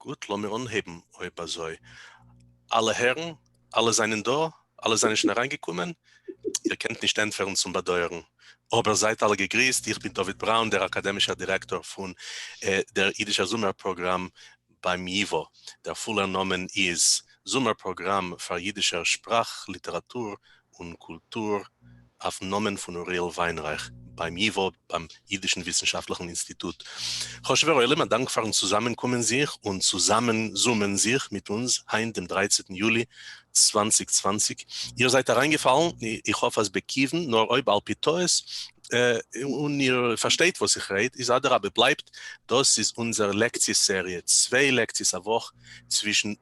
גוט, לאמיר אנהייבן אויב אזוי. אלע הערן? אלע זענען דא? אלע זענען שוין אריינגעקומען? איר קענט נישט ענטפערן צום באדויערן. אבער זייט אלע געגריסט, איך בין דוד בראון, דער אקאדעמישער דירעקטאר פון דער אידישער זומער פראגראם ביים ייווא. דער פולער נאמען איז, זומער פראגראם פאר אידישער שפראך, ליטעראטור און קולטור אויפן נאמען פון אוריאל וויינרייך ביים ייווא, ביים אידישן וויסנשאפטליכן אינסטיטוט. חשוב'ער עולם, א דאנק פארן צוזאמענקומען זיך און צוזאמען זומען זיך מיט אונז היינט דעם דרייצעטן יולי 2020. איר זייט אריינגעפאלן, איך האף אז בכיוון, נאר אויב על פי טעות און איר פארשטייט וואס איך רעד, איז אדרבה בלייבט, דאס איז אונזער לעקציע סעריע, צוויי לעקציעס א וואך צווישן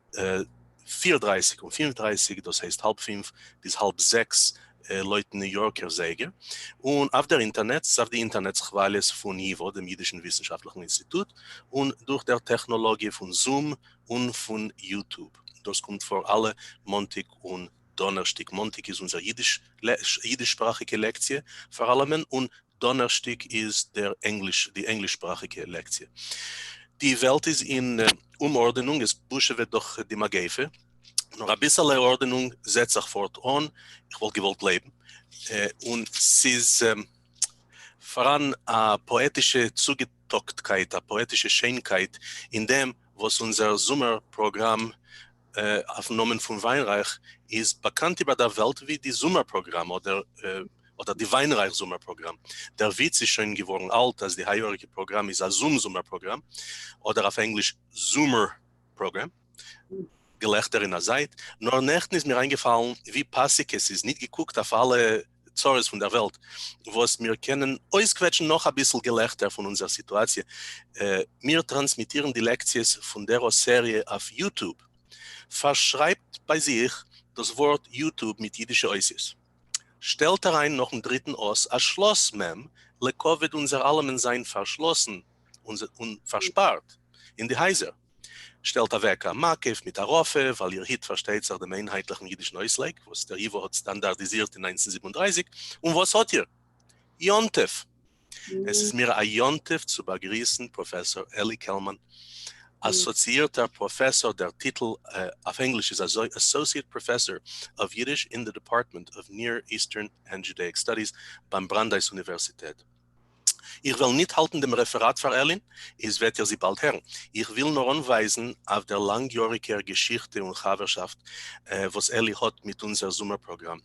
פיר דרייסיג און פינף דרייסיג, דאס הייסט האלב פינף ביז האלב זעקס לויטן ניו יארקער זייגער, און אויף דער אינטערנעץ, אויף די אינטערנעץ כוואליעס פון ייווא, דעם אידישן וויסנשאפטליכן אינסטיטוט, און דורך דער טעכנאלאגיע פון זום און פון יוטוב. דאס קומט פאר אלע מאנטיג און דאנערשטיג. מאנטיג איז אונזער אידיש-שפראכיגע לעקציע פאר אלעמען, און דאנערשטיג איז דער ענגליש, די ענגליש-שפראכיגע לעקציע. די וועלט איז אין אומארדענונג, עס בושעוועט דאך די מגיפה, נאר אביסעלע ארדענונג זעט זיך פארט אן, איך וואלט געוואלט לעבן, און ס'איז פאראן א פאעטישע צוגעטאקטקייט, א פאעטישע שיינקייט אין דעם וואס אונזער זומער פראגראם אויפן נאמען פון וויינרייך איז באקאנט איבער דער וועלט ווי די זומער פראגראם אדער אדער די וויינרייך זומער פראגראם. דער וויץ איז שוין געווארן אלט אז די היי-יאריגע פראגראם איז א זום זומער פראגראם אדער אויף ענגליש Zoomer program. געלעכטער אין א זייט. נאר נעכטן איז מיר איינגעפאלן ווי פאסיג עס איז, ניט געקוקט אויף אלע צרות פון דער וועלט, וואס מיר קענען אויסקוועטשן נאך אביסל געלעכטער פון אונזער סיטואציע. מיר טראנסמיטירן די לעקציעס פון דער סעריע אויף יוטוב. פארשרייבט ביי זיך דאס ווארט יוטוב מיט אידישע אותיות. שטעלט אריין נאכן דריטן אות א שלאס מ' לכבוד אונזער אלעמען זיין פארשלאסן און פארשפארט אין די הייזער. שטעלט אוועק א מקיף מיט א רפה, ווייל איר היט פארשטייט זיך דעם איינהייטליכן אידישן אויסלייג וואס דער ייווא האט סטאנדארדיזירט אין 1937. און וואס האט איר? יום טוב! עס איז מיר א יום טוב צו באגריסן פראפעסאר אלי קעלמאן, אסאציאירטער פראפעסאר, דער טיטל אויף ענגליש איז אזוי, Associate Professor of Yiddish in the Department of Near Eastern and Judaic Studies ביים בראנדייס אוניווערסיטעט. איך וועל ניט האלטן דעם רעפעראט פאר אלין, איז וועט איר זי באלד הערן. איך וויל נאר אנווייזן אויף דער לאנגיאריקער געשיכטע און חברשאפט וואס אלי האט מיט אונזער זומער פראגראם,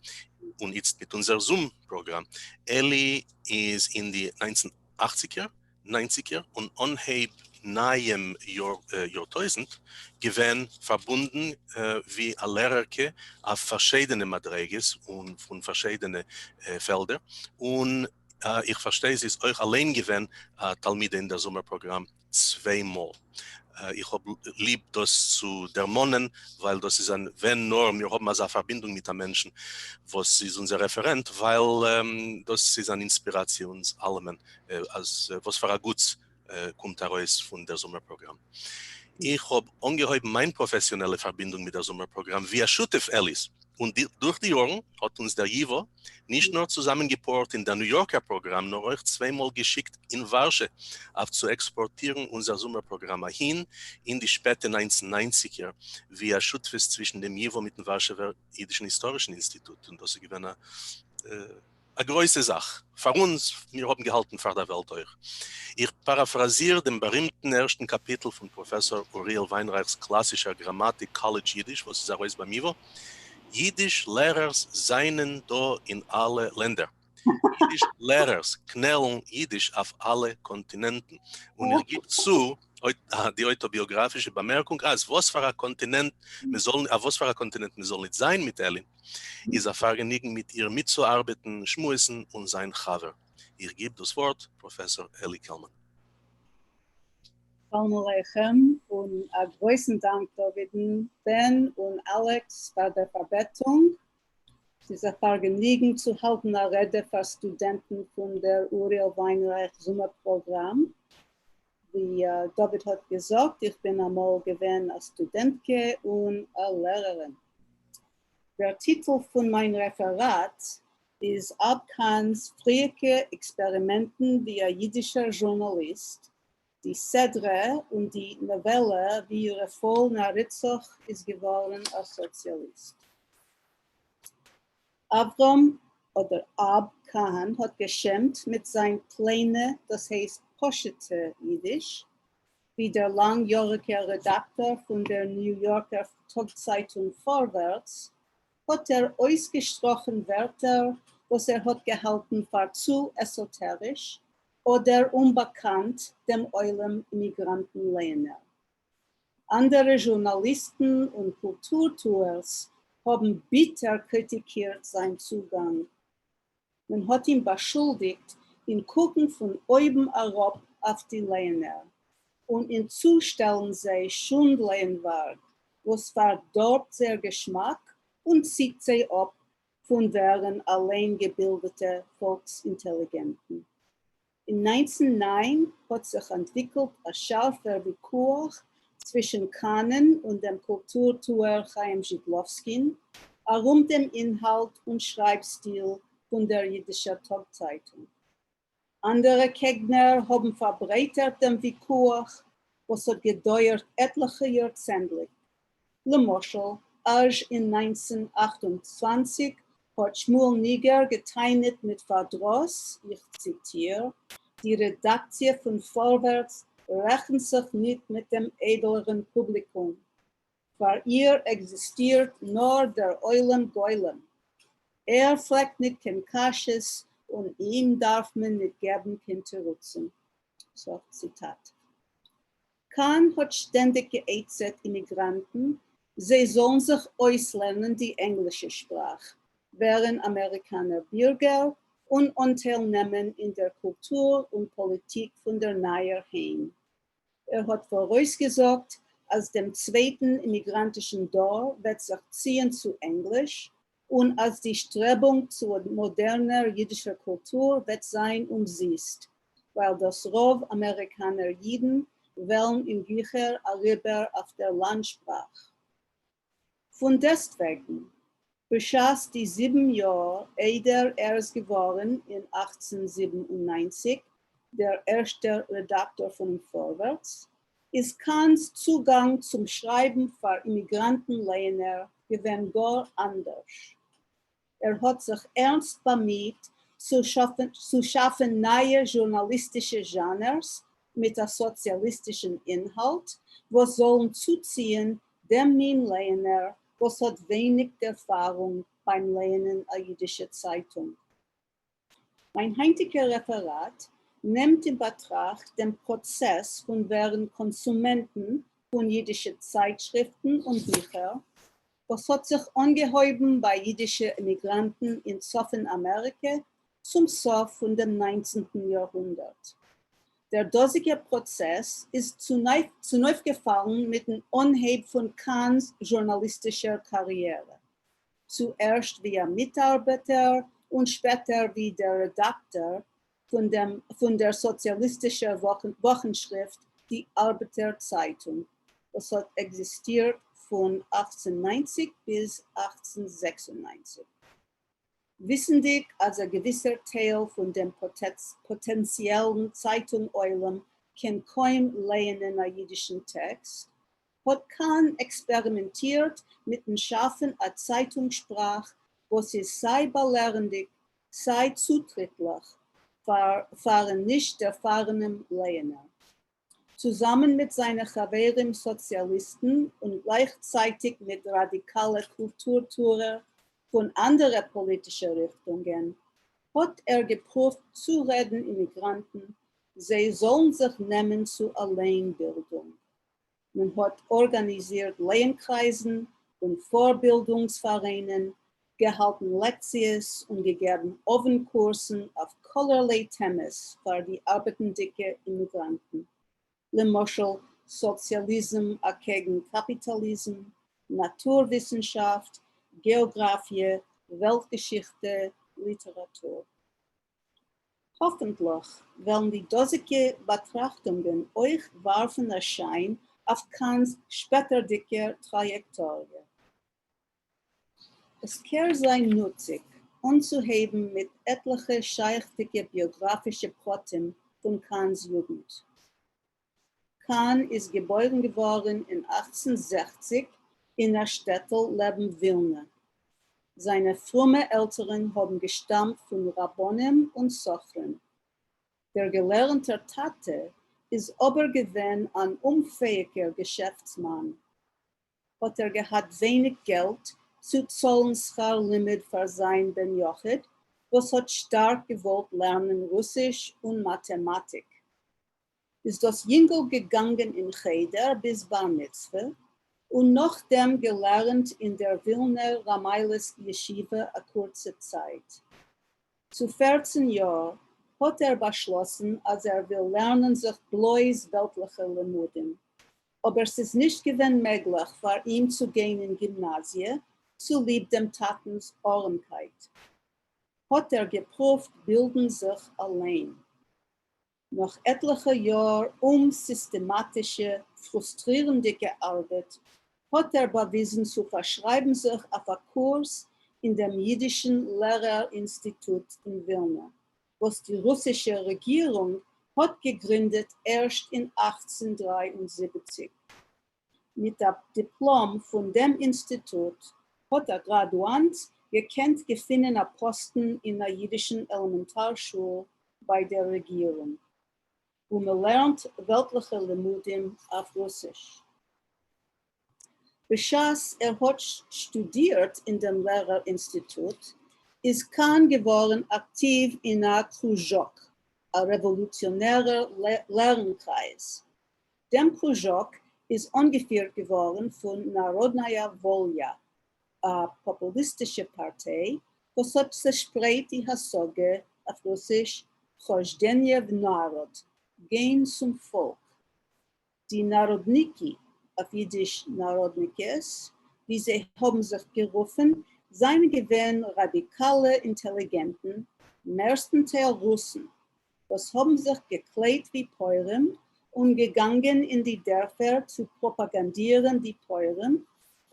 און איצט מיט אונזער זום פראגראם. אלי איז אין די ניינצן אכציגער, ניינציגער און אנהייב נייעם יארטויזנט געווען פארבונדן ווי א לערערקע אויף פארשיידענע מדריגות און פון פארשיידענע פעלדער, און איך פארשטיי זי איז אויך אליין געווען א תלמידה אין דער זומער פראגראם צוויי מאל. איך האב ליב דאס צו דערמאנען ווייל דאס איז אן ווען נאר מיר האבן אזא פארבינדונג מיט א מענטשן וואס איז אונזער רעפערענט, ווייל דאס איז אן אינספיראציע אונז אלעמען אז וואס פאר א גוטס קומט ארויס פון דער זומער פראגראם. איך האב אנגעהויבן מיין פראפעסיאנעלע פארבינדונג מיט דער זומער פראגראם ווי א שותף אלי'ס, און דורך די יארן האט אונז דער ייווא נישט נאר צוזאמענגעפארט אין דער ניו יארקער פראגראם, נאר אויך צוויי מאל געשיקט אין ווארשע אויף צו עקספארטירן אונזער זומער פראגראם אהין אין די שפעטע ניינצן ניינציגער, ווי א שותפות צווישן דעם ייווא מיטן ווארשעווער אידישן היסטארישן אינסטיטוט, און דאס איז געווען א א גרויסע זאך פאר אונז, מיר האבן געהאלטן פאר דער וועלט אויך. איך פאראפראזיר דעם בארימטן ערשטן קאפיטל פון פראפעסאר אוריאל וויינרייך'ס קלאסישער גראמאטיק קאלעדזש אידיש וואס איז ארויס ביים ייווא, אידיש לערערס זענען דא אין אלע לענדער. אידיש לערערס קנעלן אידיש אויף אלע קאנטינענטן. און איך גיב צו די אויטאביאגראפישע באמערקונג אז וואס פאר א קאנטינענט מען זאל, אויף וואס פאר א קאנטינענט מען זאל ניט זיין מיט אלין, איז א פארגעניגן מיט איר מיטצוארבעטן, שמועסן און זיין חבר. איך גיב דאס ווארט פראפעסאר אלי קעלמאן. שלום עליכם און א גרויסן דאנק דוד'ן, בען און אלעקס פאר דער פארבעטונג. ס'איז א פארגעניגן צו האלטן א רעדע פאר סטודענטן פון דער אוריאל וויינרייך זומער פראגראם. ווי דוד האט געזאגט, איך בין אמאל געווען א סטודענטקע און א לערערין. דער טיטל פון מיין רעפעראט איז אב קאהן'ס פריעקע עקספערימענטן ווי א אידישער זשורנאליסט. די סדרה און די נאָוועלע ווי רפֿאל נאַריצוך איז געוואָרן אַ סאָציאַליסט. אברהם אדער אב קאהאן האט געשמט מיט זיין פליינע, דאס הייסט פשוטע אידיש, ווי דער לאנג-יאריגער רעדאקטאר פון דער ניו יארקער טאגצייטונג פארווערטס, האט ער אויסגעשטראכן ווערטער וואס ער האט געהאלטן פאר צו עסאטעריש אדער אומבאקאנט דעם עולם אימיגראנטן לייענער. אנדערע זשורנאליסטן און קולטור-טוערס האבן ביטער קריטיקירט זיין צוגאנג. מען האט אים באשולדיגט אין קוקן פון אויבן אראפ אויף די לייענער, און אין צושטעלן זיי שונד-לייענווארג וואס פארדארבט זייער געשמאק און ציט זיי אפ פון ווערן אליין געבילדעטע פאלקס-אינטעליגענטן. אין 1909 האט זיך אנטוויקלט א שארפער וויכוח צווישן קאהנען און דעם קולטור-טוער חיים זשיטלאווסקין ארום דעם אינהאלט און שרייב-סטיל פון דער אידישער טאגצייטונג. אנדערע קעגנער האבן פארברייטערט דעם וויכוח, וואס האט געדויערט עטליכע יארצענדליג. למשל, אזש אין 1928 האט שמואל ניגער געטענה'ט מיט פארדרוס, איך ציטיר, די רעדאקציע פון פארווערטס רעכנט זיך ניט מיט דעם איידעלערן פובליקום, פאר איר עקזיסטירט נאר דער עולם גולם. ער פרעגט ניט קיין קשיות און אים דארף מען ניט געבן קיין תירוצים. סוף ציטאט. קאהן האט שטענדיג גע'עצה'ט אימיגראנטן זיי זאלן זיך אויסלערנען די ענגלישע שפראך, ווערן אמעריקאנער בירגער און אנטייל נעמען אין דער קולטור און פאליטיק פון דער נייער היים. ער האט פאראויסגעזאגט אז דעם צווייטן אימיגראנטישן דור וועט זיך ציען צו ענגליש, און אז די שטרעבונג צו מאדערנער אידישער קולטור וועט זיין אומזיסט, ווייל דאס רוב אמעריקאנער אידן וועלן אין גיכער אריבער אויף דער לאנדשפראך. פֿונדעסטוועגן, בשעת די זיבן יאָר איידער ער איז געוואָרן אין 1897 דער ערשטער רעדאַקטאָר פֿונעם פֿאָרווערטס, איז קאַהנס צוגאַנג צום שרײַבן פֿאַר אימיגראַנטן-לייענער געווען גאָר אַנדערש. ער האָט זיך ערנסט באַמיט צו שאַפֿן נײַע זשורנאַליסטישע זשאַנערס מיט אַ סאָציאַליסטישן אינהאַלט, וואָס זאָלן צוציִען דעם מין לייענער, וואָס האָט ווייניק דערפֿאַרונג בײַם לייענען אַ ייִדישע צײַטונג. מײַן הײַנטיקער רעפֿעראַט נעמט אין באַטראַכט דעם פּראָצעס פֿון ווערן קאָנסומענטן פֿון ייִדישע צײַטשריפֿטן און ביכער, וואָס האָט זיך אָנגעהויבן בײַ ייִדישע אימיגראַנטן אין צפֿון-אַמעריקע צום סוף פֿון דעם נײַנצנטן יאָרהונדערט. דער דאָזיקער פּראָצעס איז צונויפֿגעפֿאַלן מיטן אָנהייב פֿון קאַהנס זשורנאַליסטישער קאַריערע. צוערשט ווי א מיטארבעטער און שפעטער ווי דער רעדאקטאר פון דעם פון דער סאציאליסטישער וואכנשריפט די ארבעטער צייטונג, וואס האט עקזיסטירט פון 1890 ביז 1896. וויסנדיג אז א געוויסער טייל פון דעם פאטענציעלן צייטונג עולם קען קוים לייענען א אידישן טעקסט, האט קאהן עקספערימענטירט מיטן שאפן א צייטונג שפראך וואס איז סיי באלערנדיג סיי צוטריטליך פארן נישט דערפארענעם לייענער. צוזאמען מיט זיינע חברים סאציאליסטן און גלייכצייטיג מיט ראדיקאלע קולטור-טוער פון אנדערע פאליטישע ריכטונגען, האט ער געפרואווט צורעדן אימיגראנטן זיי זאלן זיך נעמען צו אליין-בילדונג. מען האט ארגאניזירט לייען-קרייזן און פארבילדונגס-פאראיינען, געהאלטן לעקציעס און געגעבן אוונט-קורסן אויף כלערליי טעמעס פאר די ארבעטנדיקע אימיגראנטן, למשל סאציאליזם אקעגן קאפיטאליזם, נאטור-וויסנשאפט, געאגראפיע, וועלט-געשיכטע, ליטעראטור. האָפֿנטלעך, וועלן די דאָזיקע באַטראַכטונגען אויך וואַרפֿן אַ שײַן אויף קאַהנס שפּעטערדיקער טראַיעקטאָריע. עס קער זײַן נוציק אָנצוהייבן מיט עטלעכע שײַכדיקע ביאָגראַפֿישע פּרטים פֿון קאַהנס יוגנט. קאַהן איז געבוירן געוואָרן אין 1860 אין אַ שטעטל לעבן ווילנע. זײַנע פֿרומע עלטערן האָבן געשטאַמט פֿון רבנים און סוחרים. דער געלערנטער טאַטע איז אָבער געווען אַן אומפֿעיִקער געשעפֿטסמאַן. האט ער געהאט ווייניג געלט צו צאלן שכר לימוד פאר זיין בן יחיד וואס האט שטארק געוואלט לערנען רוסיש און מאטעמאטיק. איז דאס יונגל געגאנגען אין חדר ביז בר מצוה און נאכדעם געלערנט אין דער ווילנער ראמיילעס ישיבה א קורצע צייט. צו 14 יאר האט ער באשלאסן אז ער וויל לערנען זיך בלויז וועלטליכע לימודים, אבער ס'איז נישט געווען מעגליך פאר אים צו גיין אין גימנאזיע צוליב דעם טאטנ'ס ארעמקייט. האט ער געפרואווט בילדן זיך אליין. נאך עטליכע יאר אומסיסטעמאטישע, פרוסטרירנדיגע ארבעט, האט ער באוויזן צו פארשרייבן זיך אויף א קורס אין דעם אידישן לערער אינסטיטוט אין ווילנע, וואס די רוסישע רעגירונג האט געגרינדעט ערשט אין 1873. מיט א דיפלאם פון דעם אינסטיטוט האט א גראדואנט געקענט געפינען א פאסטן אין א אידישן עלעמענטאר שול ביי דער רעגירונג, וואו מ'לערנט וועלטליכע לימודים אויף רוסיש. בשעת ער האט שטודירט אין דעם לערער אינסטיטוט, איז קאהן געווארן אקטיוו אין א קרוזשאק, א רעוואלוציאנערער לערן-קרייז. דעם קרוזשאק איז אנגעפירט געווארן פון נאראדנאיא וואליא, א פאפוליסטישע פארטיי וואס האט צעשפרייט די השגה אויף רוסיש כאזשדעניע וו נאראד, גיין צום פאלק. די נאראדניקי, אויף יידיש נאראדניקעס, ווי זיי האבן זיך גערופן, זיינען געווען ראדיקאלע אינטעליגענטן, מערסטנטייל רוסן, וואס האבן זיך געקליידט ווי פויערים און געגאנגען אין די דערפער צו פראפאגאנדירן די פויערים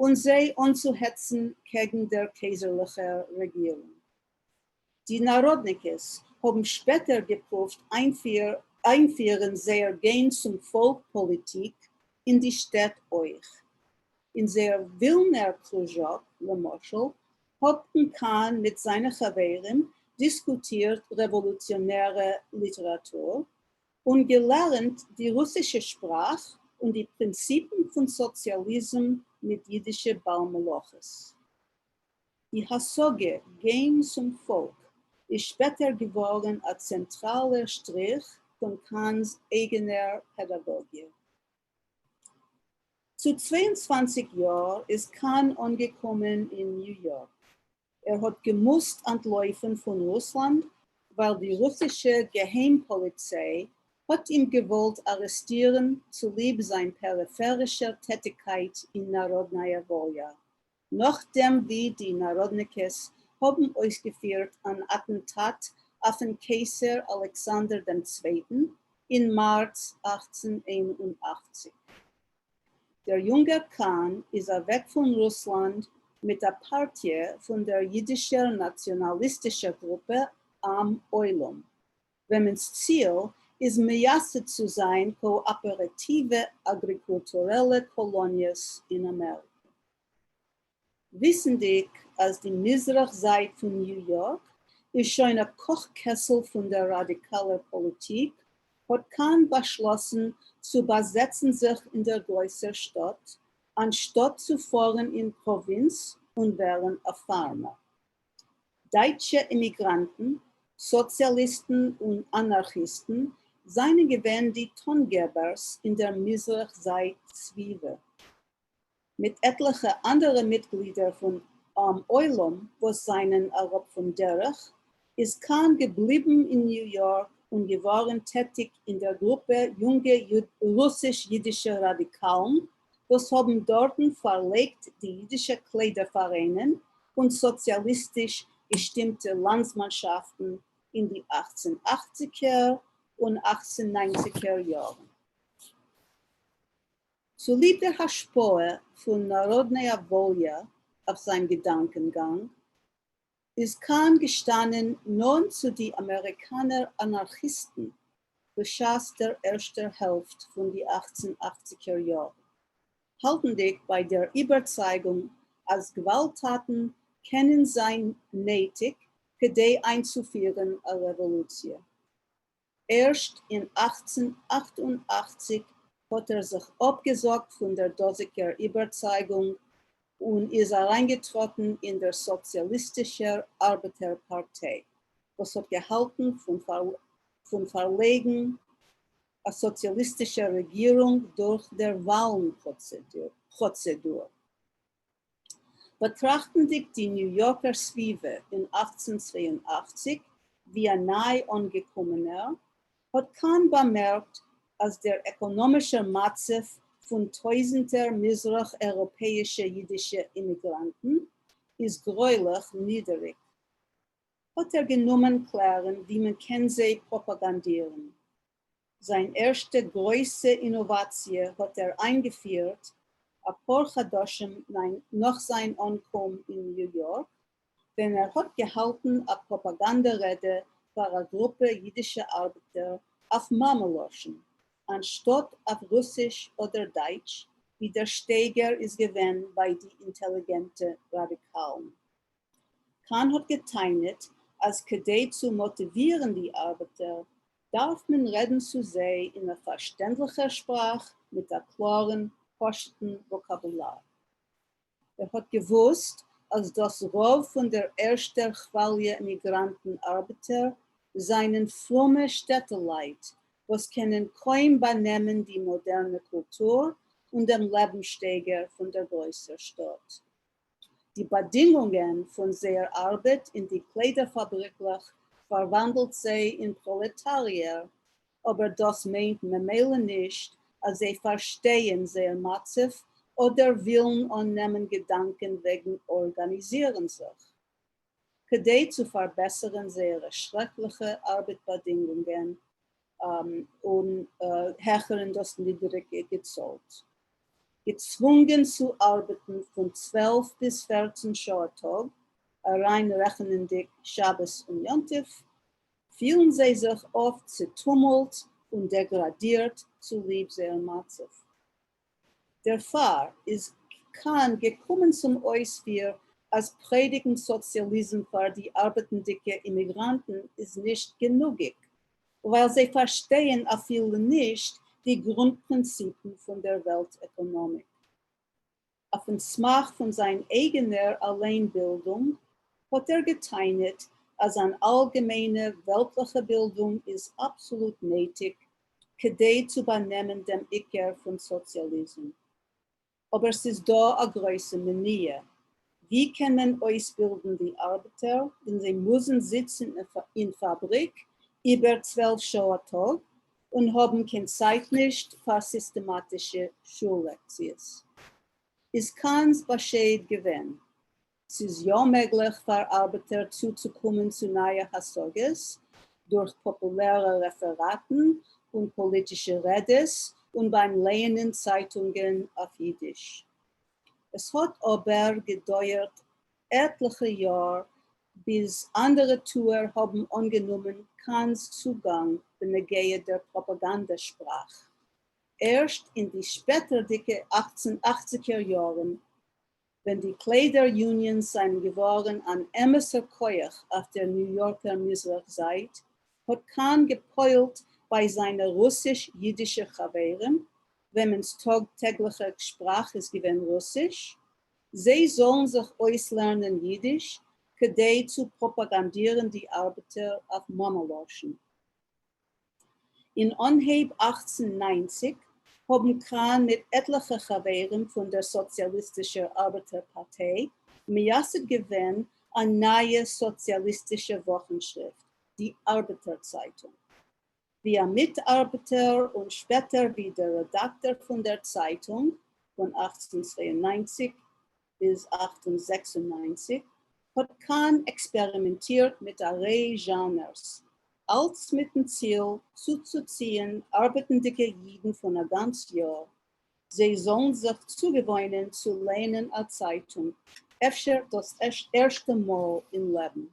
און זיי אנצוהעצן קעגן דער קייזערליכער רעגירונג. די נאראדניקעס האבן שפעטער געפרואווט איינפירן זייער גיין צום פאלק פאליטיק אין די שטעט אויך. אין זייער ווילנער קרוזשאק, למשל, האבן קאהן מיט זיינע חברים דיסקוטירט רעוואלוציאנערע ליטעראטור, און געלערנט די רוסישע שפראך און די פרינציפן פון סאציאליזם מיט אידישע בעל מלאכות. די השגה גיין צום פאלק איז שפעטער געווארן א צענטראלער שטריך פון קאהן'ס אייגענער פעדאגאגיע. צו 22 יאר איז קאהן אנגעקומען אין ניו יארק. ער האט געמוזט אנטלויפן פון רוסלאנד ווייל די רוסישע געהיים פאליציי האט אים געוואלט ארעסטירן צוליב זיין פעריפערישער טעטיגקייט אין נאראדנאיא וואליא, נאכדעם ווי די נאראדניקעס האבן אויסגעפירט אן אטענטאט אויפן קיסר אלעקסאנדער דעם צווייטן אין מארץ 1881. דער יונגער קאהן איז אוועק פון רוסלאנד מיט א פארטיע פון דער יידישער נאציאנאליסטישער גרופע עם עולם, וועמענס ציל איז מייסד צו זיין קאאפערעטיווע אגריקולטורעלע קאלאניעס אין אמעריקע. וויסנדיג אז די מזרח זייט פון ניו יארק איז שוין א קאך קעסל פון דער ראדיקאלער פאליטיק, האט קאהן באשלאסן צו באזעצן זיך אין דער גרויסער שטאט, אנשטאט צו פארן אין פראווינץ און ווערן א פארמער. דייטשע אימיגראנטן, סאציאליסטן און אנארכיסטן זיינען געווען די טאנגעבערס אין דער מזרח זייט סביבה. מיט עטליכע אנדערע מיטגלידער פון עם עולם וואס זענען אראפ פון דרך, איז קאהן געבליבן אין ניו יארק און געווארן טעטיג אין דער גרופע יונגע רוסיש-אידישע ראדיקאלן וואס האבן דארטן פארלייגט די אידישע קליידער פאראיינען און סאציאליסטיש געשטימטע לאנדסמאנשאפטן אין די אכצן אכציגער און אכצן ניינציגער יארן. צוליב דער השפעה פון נאראדנאיא וואליא אויף זיין געדאנקענגאנג, איז קאהן געשטאנען נאענט צו די אמעריקאנער אנארכיסטן, בשעת דער ערשטער העלפֿט פֿון די אַכצן-אַכציקער יאָרן, האַלטנדיק בײַ דער איבערצײַגונג, אַז גוואַלדטאַטן קענען זײַן נייטיק, כּדי אײַנצופֿירן אַ רעוואָלוציע. ערשט אין 1888 האָט ער זיך אָפּגעזאָגט פֿון דער דאָזיקער איבערצײַגונג און איז אַרײַנגעטראָטן אין דער סאָציאַליסטישער אַרבעטער-פּאַרטיי, וואָס האָט געהאַלטן פֿון פֿאָרלייגן אַ סאָציאַליסטישע רעגירונג דורך דער וואַלן-פּראָצעדור. באַטראַכטנדיק די ניו-יאָרקער סביבה אין 1882 ווי אַ נײַ-אָנגעקומענער, האָט קאַהן באַמערקט, אַז דער עקאָנאָמישער מצבֿ פֿון טויזנטער מזרח-אייראָפּעיִשע ייִדישע אימיגראַנטן איז גרוילעך נידעריק. האָט ער גענומען קלערן, ווי מען קען זיי פּראָפּאַגאַנדירן. זיין ערשטע גרויסע אינאוואציע האט ער איינגעפירט אפאר חדשים נאך זיין אנקום אין ניו יארק, ווען ער האט געהאלטן א פראפאגאנדע רעדע פאר א גרופע אידישע ארבעטער אויף מאמע לשון, אנשטאט אויף רוסיש אדער דייטש ווי דער שטייגער איז געווען ביי די אינטעליגענטע ראדיקאלן. קאהן האט געטענה'ט אז כדי צו מאטיווירן די ארבעטער דארף מען רעדן צו זיי אין א פארשטענדליכער שפראך מיט א קלארן פשוט'ן וואקאבולאר. ער האט געוואוסט אז דאס רוב פון דער ערשטער כוואליע אימיגראנטן ארבעטער זענען פרומע שטעטל-לייט וואס קענען קוים באנעמען די מאדערנע קולטור און דעם לעבנסשטייגער פון דער גרויסער שטאט. די באַדינגונגען פֿון זייער אַרבעט אין די קליידער-פֿאַבריקלעך פֿאַרוואַנדלט זיי אין פּראָלעטאַריער, אָבער דאָס מיינט ממילא נישט, אַז זיי פֿאַרשטייען זייער מצבֿ אָדער ווילן אָננעמען געדאַנקען וועגן אָרגאַניזירן זיך, כּדי צו פֿאַרבעסערן זייערע שרעקלעכע אַרבעט-באַדינגונגען און העכערן דאָס נידעריקע געצאָלט. געצוואונגען צו ארבעטן פון 12 ביז 14 שעה א טאג, אריינרעכענענדיג שבת און יום טוב, פילן זיי זיך אפט צעטומלט און דעגראדירט צוליב זייער מצב. דערפאר איז קאהן געקומען צום אויספיר אז פרעדיגן סאציאליזם פאר די ארבעטנדיגע אימיגראנטן איז נישט גענוגיג, ווייל זיי פארשטייען אפילו נישט די גרונט פרינציפן פון דער וועלט עקאנאמיק. אויפן סמך פון זיין אייגענער אליין-בילדונג האט ער געטענה'ט אז אן אלגעמיינע וועלטליכע בילדונג איז אבסאלוט נעטיג כדי צו באנעמען דעם עיקר פון סאציאליזם. אבער ס'איז דא א גרויסע מניעה, ווי קען מען אויסבילדן די ארבעטער ווען זיי מוזן זיצן אין פאבריק איבער 12 שעה א טאג און האבן קיין צייט נישט פאר סיסטעמאטישע שול לעקציעס? איז קאהן'ס באשייד געווען, ס'איז יא מעגליך פאר ארבעטער צוצוקומען צו נייע השגות דורך פאפולערע רעפעראטן און פאליטישע רעדעס און ביים לייענען צייטונגען אויף אידיש. עס האט אבער געדויערט עטליכע יאר ביז אנדערע טוער האבן אנגענומען קאהן'ס צוגאנג בנוגע דער פראפאגאנדע שפראך. ערשט אין די שפעטערדיגע אכצן אכציגער יארן ווען די קליידער unions זענען געווארן אן אמת'ער כח אויף דער ניו יארקער מזרח זייט, האט קאהן גע'פועל'ט ביי זיינע רוסיש-אידישע חברים, וועמענס טאג טעגליכע שפראך איז געווען רוסיש, זיי זאלן זיך אויסלערנען אידיש כדי צו פראפאגאנדירן די ארבעטער אויף מאמע לשון. אין אנהייב 1890 האבן קאהן מיט עטליכע חברים פון דער סאציאליסטישער ארבעטער פארטיי מייסד געווען א נייע סאציאליסטישע וואכנשריפט, די ארבעטער צייטונג. ווי א מיטארבעטער און שפעטער ווי דער רעדאקטאר פון דער צייטונג פון 1892 ביז 1896, האט קאהן עקספערימענטירט מיט א ריי זשאנערס, אלץ מיטן ציל צוצוציען ארבעטנדיגע אידן פון א גאנץ יאר, זיי זאלן זיך צוגעוואוינען צו לייענען א צייטונג, אפשר דאס ערשטע מאל אין לעבן.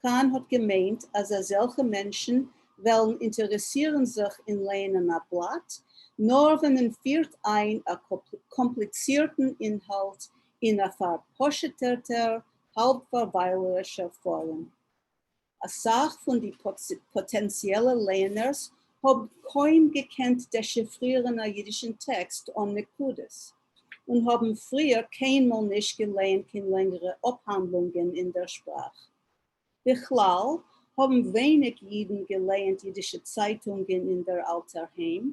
קאהן האט געמיינט אז אזעלכע מענטשן וועלן אינטערעסירן זיך אין לייענען אַ בלאַט, נאָר ווען מען פֿירט אײַן אַ קאָמפּליצירטן אינהאַלט אין אַ פֿאַרפּשוטעטער, האַלב-פֿאַרווײַלערישער פֿאָרעם. אַ סך פֿון די פּאָטענציעלע לייענערס האָבן קוים געקענט דעשיפֿרירן אַ ייִדישן טעקסט אָן נקודות, און האָבן פֿריִער קיינמאָל נישט געלייענט קיין לענגערע אָפּהאַנדלונגען אין דער שפּראַך. בכלל האָבן ווייניק ייִדן געלייענט ייִדישע צײַטונגען אין דער אַלטער היים,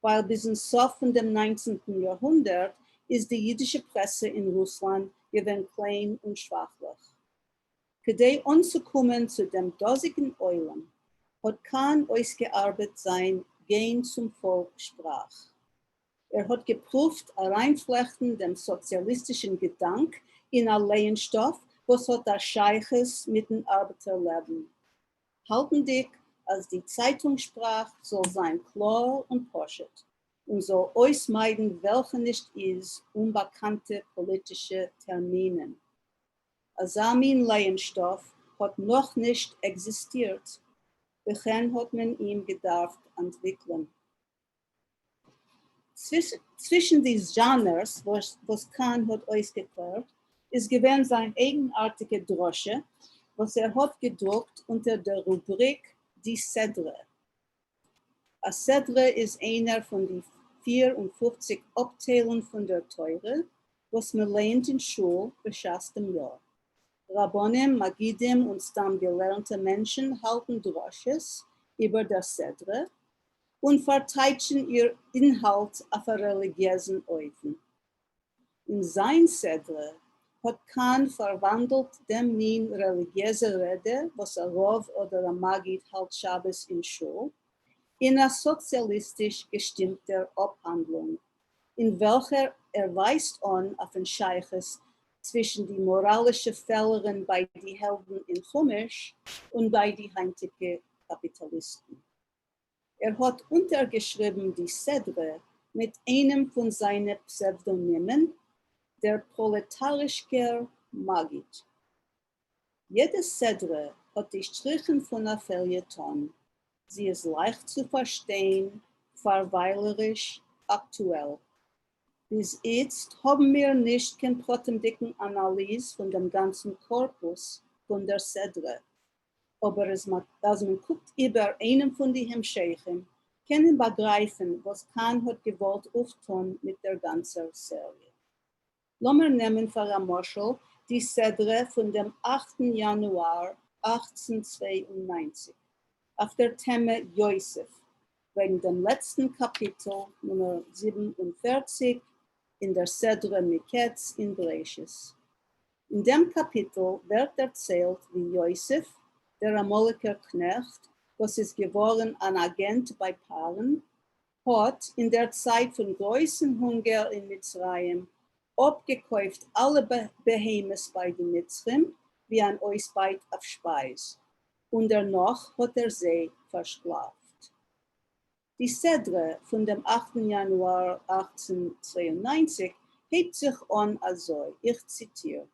ווײַל ביזן סוף פֿון דעם נײַנצנטן יאָרהונדערט איז די ייִדישע פּרעסע אין רוסלאַנד געווען קליין און שוואַכלעך. כּדי אָנצוקומען צו דעם דאָזיקן עולם, האָט קאַהן אויסגעאַרבעט זײַן גיין צום פֿאָלק שפּראַך. ער האָט געפּרוּווט אַרײַנפֿלעכטן דעם סאָציאַליסטישן געדאַנק אין אַ לייענשטאָף, וואָס האָט אַ שײַכות מיטן אַרבעטער-לעבן, האַלטנדיק, אַז די צײַטונג-שפּראַך זאָל זײַן קלאָר און פּשוט און זאָל אויסמײַדן וועלכע נישט איז אומבאַקאַנטע פּאָליטישע טערמינען. אַזאַ מין לייענשטאָף האָט נאָך נישט עקזיסטירט, בכן האָט מען אים געדאַרפֿט אַנטוויקלען. צווישן די זשאנערס וואס קאהן האט אויסגעקלערט איז געווען זיין אייגנארטיגע דרשה וואס ער האט געדרוקט אונטער דער רובריק די סדרה. א סדרה איז איינער פון די 54 אפטיילן פון דער תורה וואס מען לייענט אין שול בשעת דעם יאר. רבנים, מגידים און סתם געלערנטע מענטשן האלטן דרשות איבער דער סדרה, און פארטייטשן איר אינהאלט אויף א רעליגיעזן אופן. אין זיין סדרה האט קאהן פארוואנדלט דעם מין רעליגיעזע רעדע וואס א רב אדער א מגיד האלט שבת אין שול, אין א סאציאליסטיש געשטימטער אפהאנדלונג, אין וועלכער ער ווייזט אן אויפן שייכות צווישן די מאראלישע פעלערן ביי די העלדן אין חומש און ביי די היינטיגע קאפיטאליסטן. ער האט אונטערגעשריבן די סדרה מיט איינעם פון זיינע פסעוודאנימען, דער פראלעטארישקער מגיד. יעדע סדרה האט די שטריכן פון א פעליעטאן, זי איז לייכט צו פארשטיין, פארוויילעריש, אקטועל. ביז איצט האבן מיר נישט קיין פרטימדיקן אנאליז פון דעם גאנצן קארפוס פון דער סדרה, אבער אז מען קוקט איבער איינעם פון די המשכים קען מען באגרייפן וואס קאהן האט געוואלט אויפטון מיט דער גאנצער סעריע. לאמיר נעמען פאר א משל די סדרה פון דעם אכטן יאנואר 1892 אויף דער טעמע יוסף, וועגן דעם לעצטן קאפיטל נומער 47 אין דער סדרה מקץ אין בראשית. אין דעם קאפיטל ווערט דערציילט ווי יוסף, דער אמאליגער קנעכט, וואס איז געווארן אן אגענט ביי פרעה'ן, האט, אין דער צייט פון גרויסן הונגער אין מצרים, אפגעקויפט אלע בהמות ביי די מצרים ווי אן אויסבייט אויף שפייז, און דערנאך האט ער זיי פארשקלאפט. די סדרה פון דעם אכטן יאנואר 1892 הייבט זיך אן אזוי, איך ציטיר.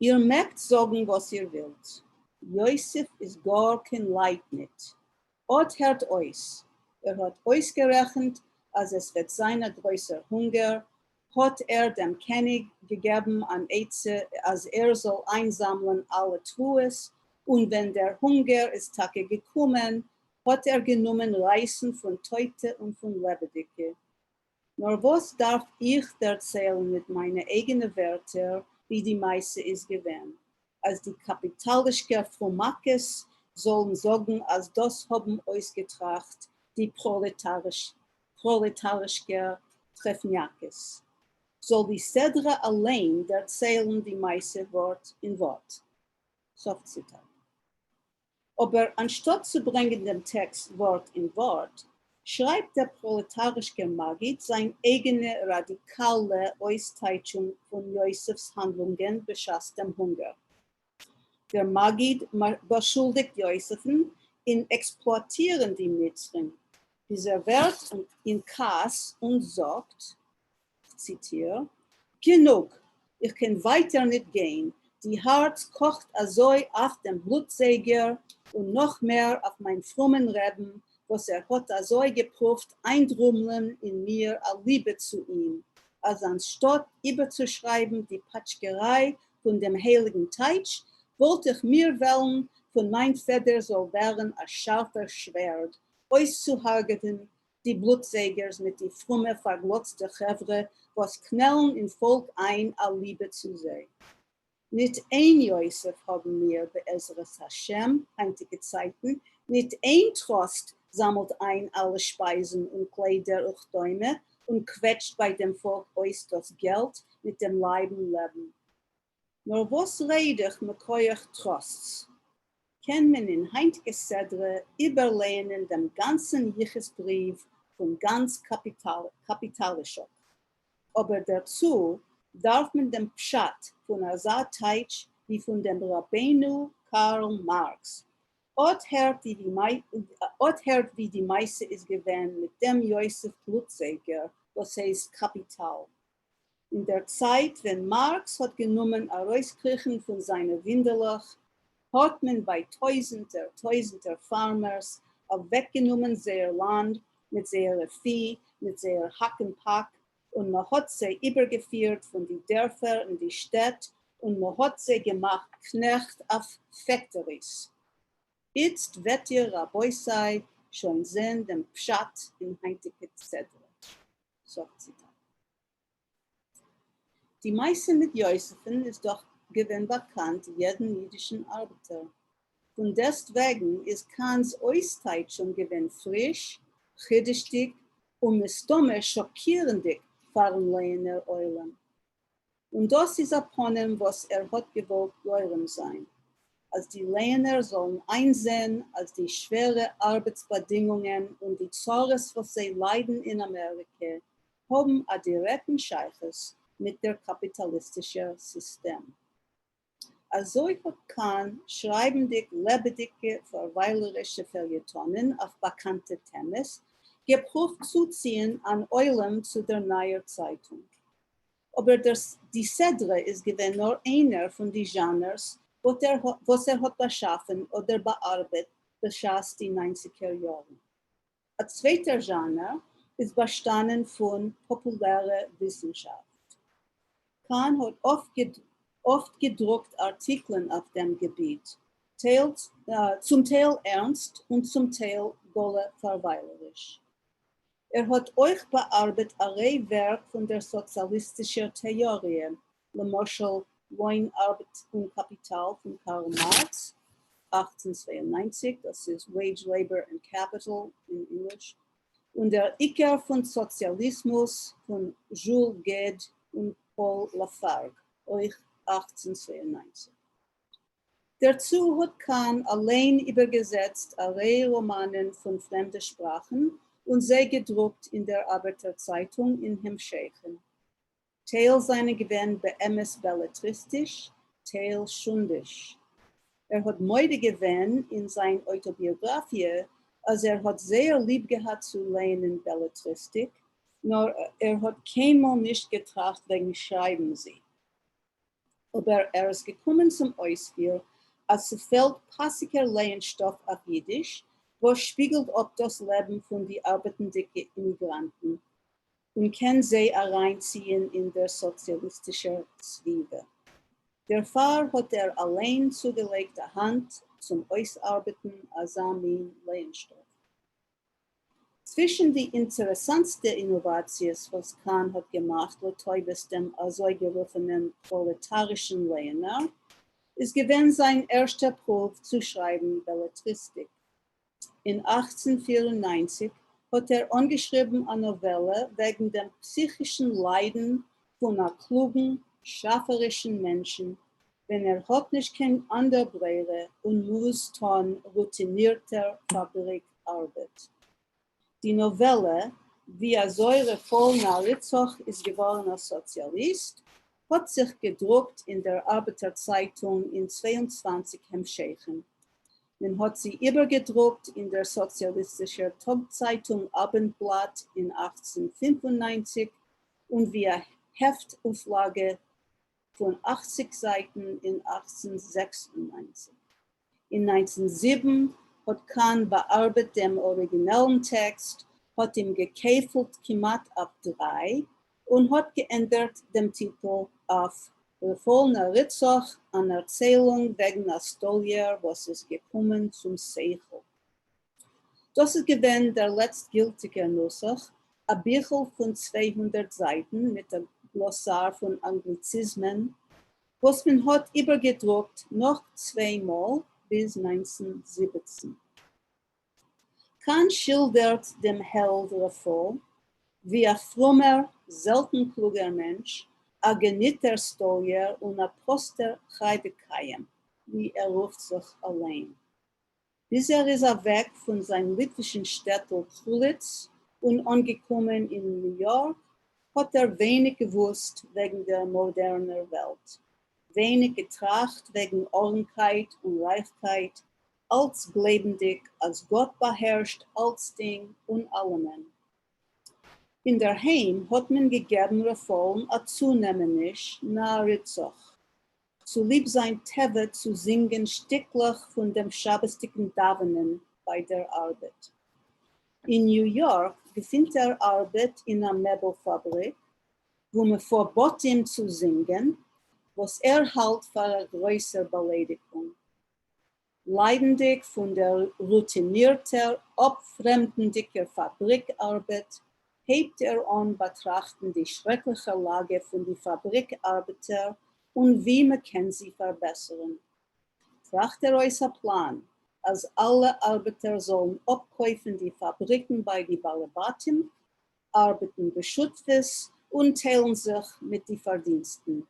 איר מעגט זאגן וואס איר ווילט, יוסף איז גאר קיין לייט ניט. אט הערט אויס, ער האט אויסגערעכנט אז עס וועט זיין א גרויסער הונגער, האט ער דעם קעניג געגעבן אן עצה אז ער זאל איינזאמלען אלע תבואות, און ווען דער הונגער איז טאקע געקומען, האט ער גענומען רייסן פון טויטע און פון לעבעדיגע. נאר וואס דארף איך דערציילן מיט מיינע אייגענע ווערטער ווי די מעשה איז געווען, אז די קאפיטאלישקע פרומאקעס זאלן זאגן אז דאס האבן אויסגעטראכט די פראלעטארישקע טרעפניאקעס. זאל די סדרה אליין דערציילן די מעשה ווארט אין ווארט. סוף ציטאט. אבער אנשטאט צו ברענגען דעם טעקסט ווארט אין ווארט, שרייבט דער פראלעטארישקער מגיד זיין אייגענע ראדיקאלע אויסטייטשונג פון יוסף'ס האנדלונגען בשעת דעם הונגער. דער מגיד באשולדיגט יוסף'ן אין עקספלואטירן די מצרים, ביז ער ווערט אין כעס און זאגט, כ'ציטיר, גענוג! איך קען ווייטער ניט גיין, די הארץ קאכט אזוי אויף דעם בלוטזייגער און נאך מער אויף מיין פרומען רעבן וואס ער האט אזוי געפרואווט איינדרומלען אין מיר א ליבע צו אים, אז אנשטאט איבערצושרייבן די פאטשקעריי פון דעם הייליגן טייטש, וואלט איך מיר וועלן פון מיין פעדער זאל ווערן א שארפער שווערד אויסצוהרג'ענען די בלוטזייגערס מיט די פרומע פארגלאצטע חברה וואס קנעלן אין פאלק איין א ליבע צו זיי. ניט איין יוסף האבן מיר בעזרת השם היינטיגע צייטן, ניט איין טראסט זאמלט איין אלע שפייזן און קליידער וכדומה און קוועטשט ביי דעם פאלק אויס דאס געלט מיט דעם לייב און לעבן. נאר וואס רעד איך מכח טראסטס? קען מען אין היינטיגע סדרה איבערלייענען דעם גאנצן יחוס בריוו פון גאנץ קאפיטאלישוק. אבער דערצו דארף מען דעם פשט פון אזא טייטש ווי פון דעם רבינו קארל מארקס. אט הערט ווי די מעשה איז געווען מיט דעם יוסף בלוטזייגער וואס הייסט קאפיטאל. אין דער צייט ווען מארקס האט גענומען ארויסקריכן פון זיינע ווינדעלעך, האט מען ביי טויזנטער טויזנטער פארמערס אוועקגענומען זייער לאנד מיט זייערע פי, מיט זייער האק און פאק, און מ'האט זיי איבערגעפירט פון די דערפער אין די שטעט, און מ'האט זיי געמאכט קנעכט אויף פעקטאריס. איצט וועט איר רבותי שוין זען דעם פשט אין היינטיגע סדרה. סוף ציטאט. די מעשה מיט יוסף'ן איז דאך געווען באקאנט יעדן אידישן ארבעטער. פון דעסטוועגן איז קאהן'ס אויסטייטשונג געווען פריש, חידוש'דיג און מסתמא שאקירנדיג פאר'ן לייענער עולם. און דאס איז א פנים וואס ער האט געוואלט גורם זיין, אז די לייענער זאלן איינזען אז די שווערע ארבעטס באדינגונגען און די צרות וואס זיי ליידן אין אמעריקע האבן א דירעקטן שייכות מיט דער קאפיטאליסטישער סיסטעם. אזוי האט קאהן, שרייבנדיג לעבעדיגע פארוויילערישע פעליעטאנען אויף באקאנטע טעמעס, געפרואווט צוציען אן עולם צו דער נייער צייטונג. אבער די סדרה איז געווען נאר איינער פון די זשאנערס וואס ער האט באשאפן אדער באארבעט בשעת די ניינציגער יארן. א צווייטער זשאנער איז באשטאנען פון פאפולערע וויסנשאפט. קאהן האט אפט געדרוקט ארטיקלען אויף דעם געביט, צום טייל ערנסט און צום טייל גאלע פארוויילעריש. ער האט אויך באארבעט א ריי ווערק פון דער סאציאליסטישער טעאריע, למשל לוין ארבעט און קאפיטאל פון קארל מארקס, 1892, דאס איז Wage Labor and Capital אין ענגליש, און דער עיקר פון סאציאליסמוס פון זשול געד און פאול לאפארג, אויך 1892. דערצו האט קאהן אליין איבערגעזעצט א ריי ראמאנען פון פרעמדע שפראכן און זיי געדרוקט אין דער ארבעטער צייטונג אין המשכים. טייל זענען געווען באמת בעלעטריסטיש, טייל שונדיש. ער האט מודה געווען אין זיין אויטאביאגראפיע אז ער האט זייער ליב געהאט צו לייענען בעלעטריסטיק, נאר ער האט קיינמאל נישט געטראכט וועגן שרייבן זי. אבער ער איז געקומען צום אויספיר אז ס'פעלט פאסיגער לייען-שטאף אויף אידיש וואס שפיגלט אפ דאס לעבן פון די ארבעטנדיגע אימיגראנטן און קען זיי אריינציען אין דער סאציאליסטישער סביבה. דערפאר האט ער אליין צוגעלייגט א האנט צום אויסארבעטן אזא מין לייען-שטאף. צווישן די אינטערעסאנטסטע אינאוואציעס וואס קאהן האט געמאכט לטובת דעם אזויגערופענעם פראלעטארישן לייענער, איז געווען זיין ערשטער פרואוו צו שרייבן בעלעטריסטיק. אין 1894 האט ער אנגעשריבן א נאוועלע וועגן דעם פסיכישן ליידן פון א קלוגן, שאפערישן מענטשן ווען ער האט נישט קיין אנדער ברירה און מוז טון רוטינירטער פאבריק ארבעט. די נאוועלע ווי אזוי רפאל נאריצוך איז געווארן א סאציאליסט האט זיך געדרוקט אין דער ארבעטער צייטונג אין 22 המשכים. מען האט זי איבערגעדרוקט אין דער סאציאליסטישער טאגצייטונג אבענדבלאט אין 1895 און ווי א העפט-אויפלאגע. פֿון 80 זײַטן אין 1896. אין 1907 האָט קאַהן באַאַרבעט דעם אָריגינעלן טעקסט, האָט אים געכּפֿלט כּמעט אויף דרײַ און האָט געענדערט דעם טיטל אויף רפֿאל נעריצאָך, אַן ערציילונג וועגן אַ סטאָליער וואָס איז געקומען צום שכל. דאָס איז געווען דער לעצטגילטיקער נוסח, אַ ביכל פֿון 200 זײַטן מיט אַ גלאָסאַר פֿון אַנגליציזמען, וואָס מען האָט איבערגעדרוקט נאָך צוויי מאָל ביז 1917. קאַהן שילדערט דעם העלד רפֿאל ווי אַ פֿרומער, זעלטן קלוגער מענטש, אַ געניטער סטאָליער און אַ פּראָסטער חי-וקיים, ווי ער רופֿט זיך אַליין. ביז ער איז אַוועק פֿון זײַן ליטווישן שטעטל קרוליץ און אָנגעקומען אין ניו-יאָרק, האָט ער ווייניק געוווּסט וועגן דער מאָדערנער וועלט, ווייניק געטראַכט וועגן אָרעמקייט און רײַכקייט, אַלץ גלייבנדיק, אַז גאָט באַהערשט אַלצדינג און אַלעמען. אין דער היים האָט מען געגעבן רפֿאלן אַ צונעמעניש נאַריצאָך, צוליב זיין טבע צו זינגען שטיקלעך פון דעם שבת'דיגן דאווענען ביי דער ארבעט. אין ניו יארק געפינט ער ארבעט אין א מעבל פאבריק, וואו מען פארבאט אים צו זינגען, וואס ער האלט פאר א גרויסער באליידיגונג. ליידנדיג פון דער רוטינירטער, אפפרעמדנדיגער פאבריק ארבעט, הייבט ער אן באטראכטן די שרעקליכע לאגע פון די פאבריק ארבעטער און ווי מ'קען זי פארבעסערן. טראכט ער אויס א פלאן אז אלע ארבעטער זאלן אפקויפן די פאבריקן ביי די באלעבאטים, ארבעטן בשותפות און טיילן זיך מיט די פארדינסטן.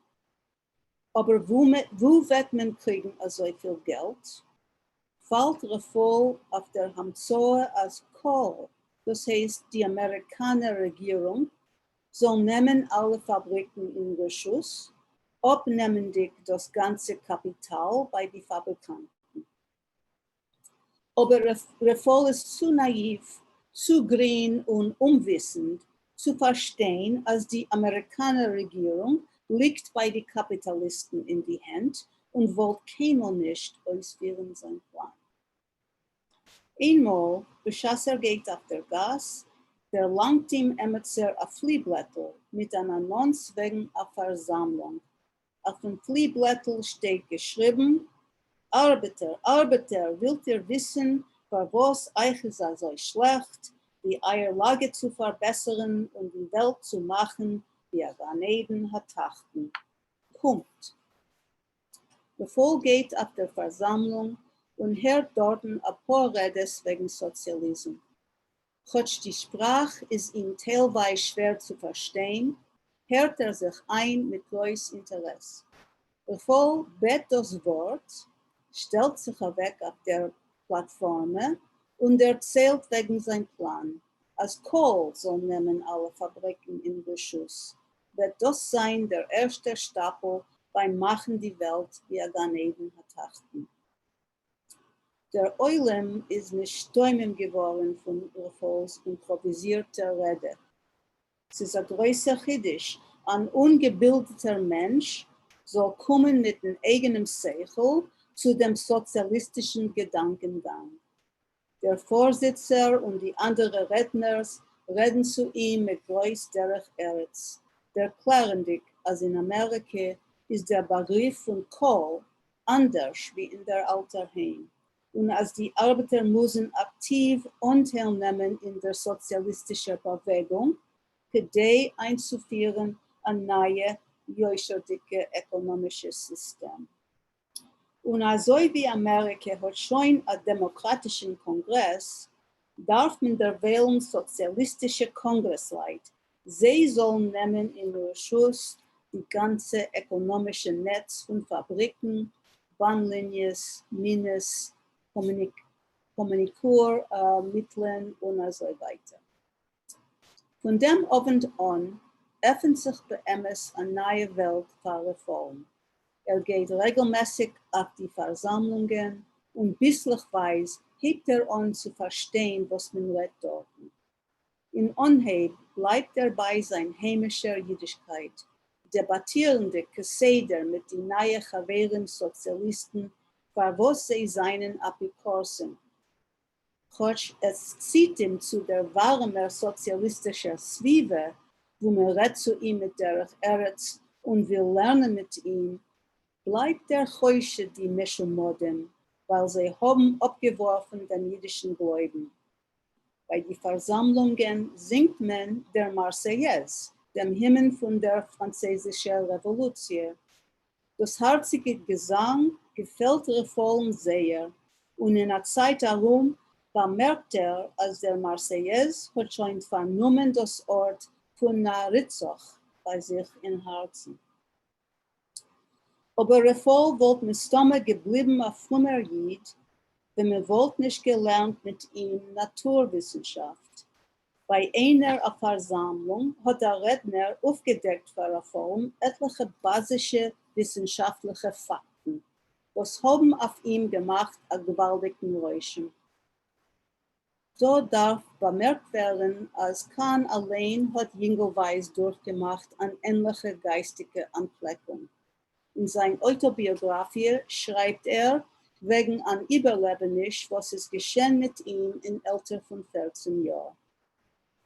אבער וואו וועט מען קריגן אזויפיל געלט? פאלט רפאל אויף דער המצאה אז קהל, דאס הייסט די אמעריקאנער רעגירונג, זאל נעמען אלע פאבריקן אין רשות, אפנעמענדיג דאס גאנצע קאפיטאל ביי די פאבריקאנטן. אבער רפאל איז צו נאאיוו, צו גרין און אומוויסנד צו פארשטיין אז די אמעריקאנער רעגירונג ליגט ביי די קאפיטאליסטן אין די הענט און וואלט קיינמאל נישט אויספירן זיין פלאן. איינמאל, בשעת ער גייט אויף דער גאס, דערלאנגט אים עמעצער א פלי-בלעטל מיט אן אנאנס וועגן א פארזאמלונג. אויפן פלי-בלעטל שטייט געשריבן, ארבעטער, ארבעטער, ווילט איר וויסן פארוואס אייך איז אזוי שלעכט, ווי אייער לאגע צו פארבעסערן און די וועלט צו מאכן ווי א גן עדן התחתון? קומט! רפאל גייט אויף דער פארזאמלונג און הערט דארטן אפאר רעדעס וועגן סאציאליזם. כאטש די שפראך איז אים טיילווייז שווער צו פארשטיין, הערט ער זיך איין מיט גרויס אינטערעס. רפאל בעט דאס ווארט, שטעלט זיך אוועק אויף דער פלאטפארמע און דערציילט וועגן זיין פלאן אז קהל זאל נעמען אלע פאבריקן אין רשות, וועט דאס זיין דער ערשטער שטאפל ביים מאכן די וועלט ווי א גן עדן התחתון. דער עולם איז נשתומם געווארן פון רפאל'ס אימפראוויזירטער רעדע. ס'איז א גרויסער חידוש אן אומגעבילדעטער מענטש זאל קומען מיט'ן אייגענעם שכל צו דעם סאציאליסטישן געדאנקענגאנג. דער פארזיצער און די אנדערע רעדנערס רעדן צו אים מיט גרויס דרך ארץ, דערקלערנדיג אז אין אמעריקע איז דער באגריף פון קהל אנדערש ווי אין דער אלטער היים, און אז די ארבעטער מוזן אקטיוו אנטייל נעמען אין דער סאציאליסטישער באוועגונג כדי איינצופירן א נייע יושר'דיגע עקאנאמישע סיסטעם. און אזוי ווי אמעריקע האט שוין א דעמאקראטישן קאנגרעס, דארף מען דערוויילן סאציאליסטישע קאנגרעסלייט זיי זאלן נעמען אין רשות די גאנצע עקאנאמישע נעץ פון פאבריקן, באן ליניעס, מינעס, קאמוניקור מיטלען און אזוי ווייטער. פון דעם אוונט אן עפנט זיך באמת א נייע וועלט פאר רפאל'ן. ער גייט רעגלמעסיג אויף די פארזאמלונגען און ביסלעכווייז הייבט ער אן צו פארשטיין וואס מען רעדט דארטן. אין אנהייב בלייבט ער ביי זיין היימישער אידישקייט, דעבאַטירנדיק כּסדר מיט די נײַע חבֿרים-סאָציאַליסטן, פֿאַר וואָס זיי זײַנען אַפּיקורסים. כאָטש עס ציט אים צו דער וואַרעמער סאָציאַליסטישער סבֿיבֿה, וווּ מע רעדט צו אים מיט דרך-ארץ און וויל לערנען מיט אים, בלײַבט ער חושד די משומדים, ווײַל זיי האָבן אָפּגעוואָרפֿן דעם ייִדישן גלויבן. בײַ די פֿאַרזאַמלונגען זינגט מען דער מאַרסעיעז, דעם הימען פֿון דער פֿראַנצייזישער רעוואָלוציע. דאָס האַרציקע געזאַנג געפֿעלט רפֿאלן זייער, און אין אַ צײַט אַרום באַמערקט ער, אַז דער מאַרסעיעז האָט שוין פֿאַרנומען דאָס אָרט פֿון נא רצח בײַ זיך אין האַרצן. אבער רפאל וואלט מסתמא געבליבן א פרומער איד ווען מען וואלט נישט געלערנט מיט אים נאטור-וויסנשאפט. ביי איינער א פארזאמלונג האט א רעדנער אויפגעדעקט פאר רפאל'ן עטליכע באזישע וויסנשאפטליכע פאקטן וואס האבן אויף אים געמאכט א געוואלדיגן רושם. דא דארף באמערקט ווערן אז קאהן אליין האט יונגלווייז דורכגעמאכט אן ענליכע גייסטיגע אנטפלעקונג. אין זיין אויטאביאגראפיע שרייבט ער וועגן אן איבערלעבעניש וואס איז געשען מיט אים אין עלטער פון 14 יאר,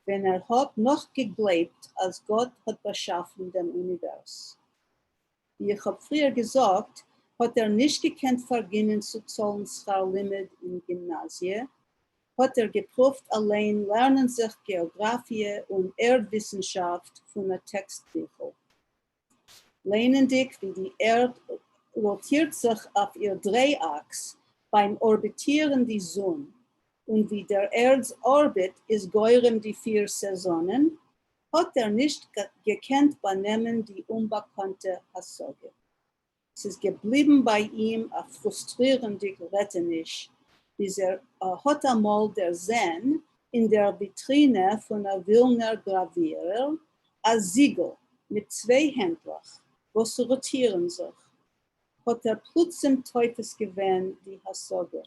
ווען ער האט נאך געגלייבט אז גאט האט באשאפן דעם אוניווערס. ווי איך האב פריער געזאגט, האט ער נישט געקענט פארגינען צו צאלן שכר לימוד אין גימנאזיע, האט ער געפרואווט אליין לערנען זיך געאגראפיע און ערד-וויסנשאפט פון א טעקסט-ביכל. ליינענדיג ווי די ערד ראטירט זיך אויף איר דריי-אקס ביים ארביטירן די זון, און ווי דער ערד'ס ארביט איז גורם די פיר סעזאנען, האט ער נישט געקענט באנעמען די אומבאקאנטע השגה. ס'איז געבליבן ביי אים א פרוסטרירנדיג רעטעניש, ביז ער האט אמאל דערזען אין דער וויטרינע פון א ווילנער גראווירער א זיגל מיט צוויי הענטלעך וואס רוטירן זיך, האט ער פלוצים תופס געווען די השגה.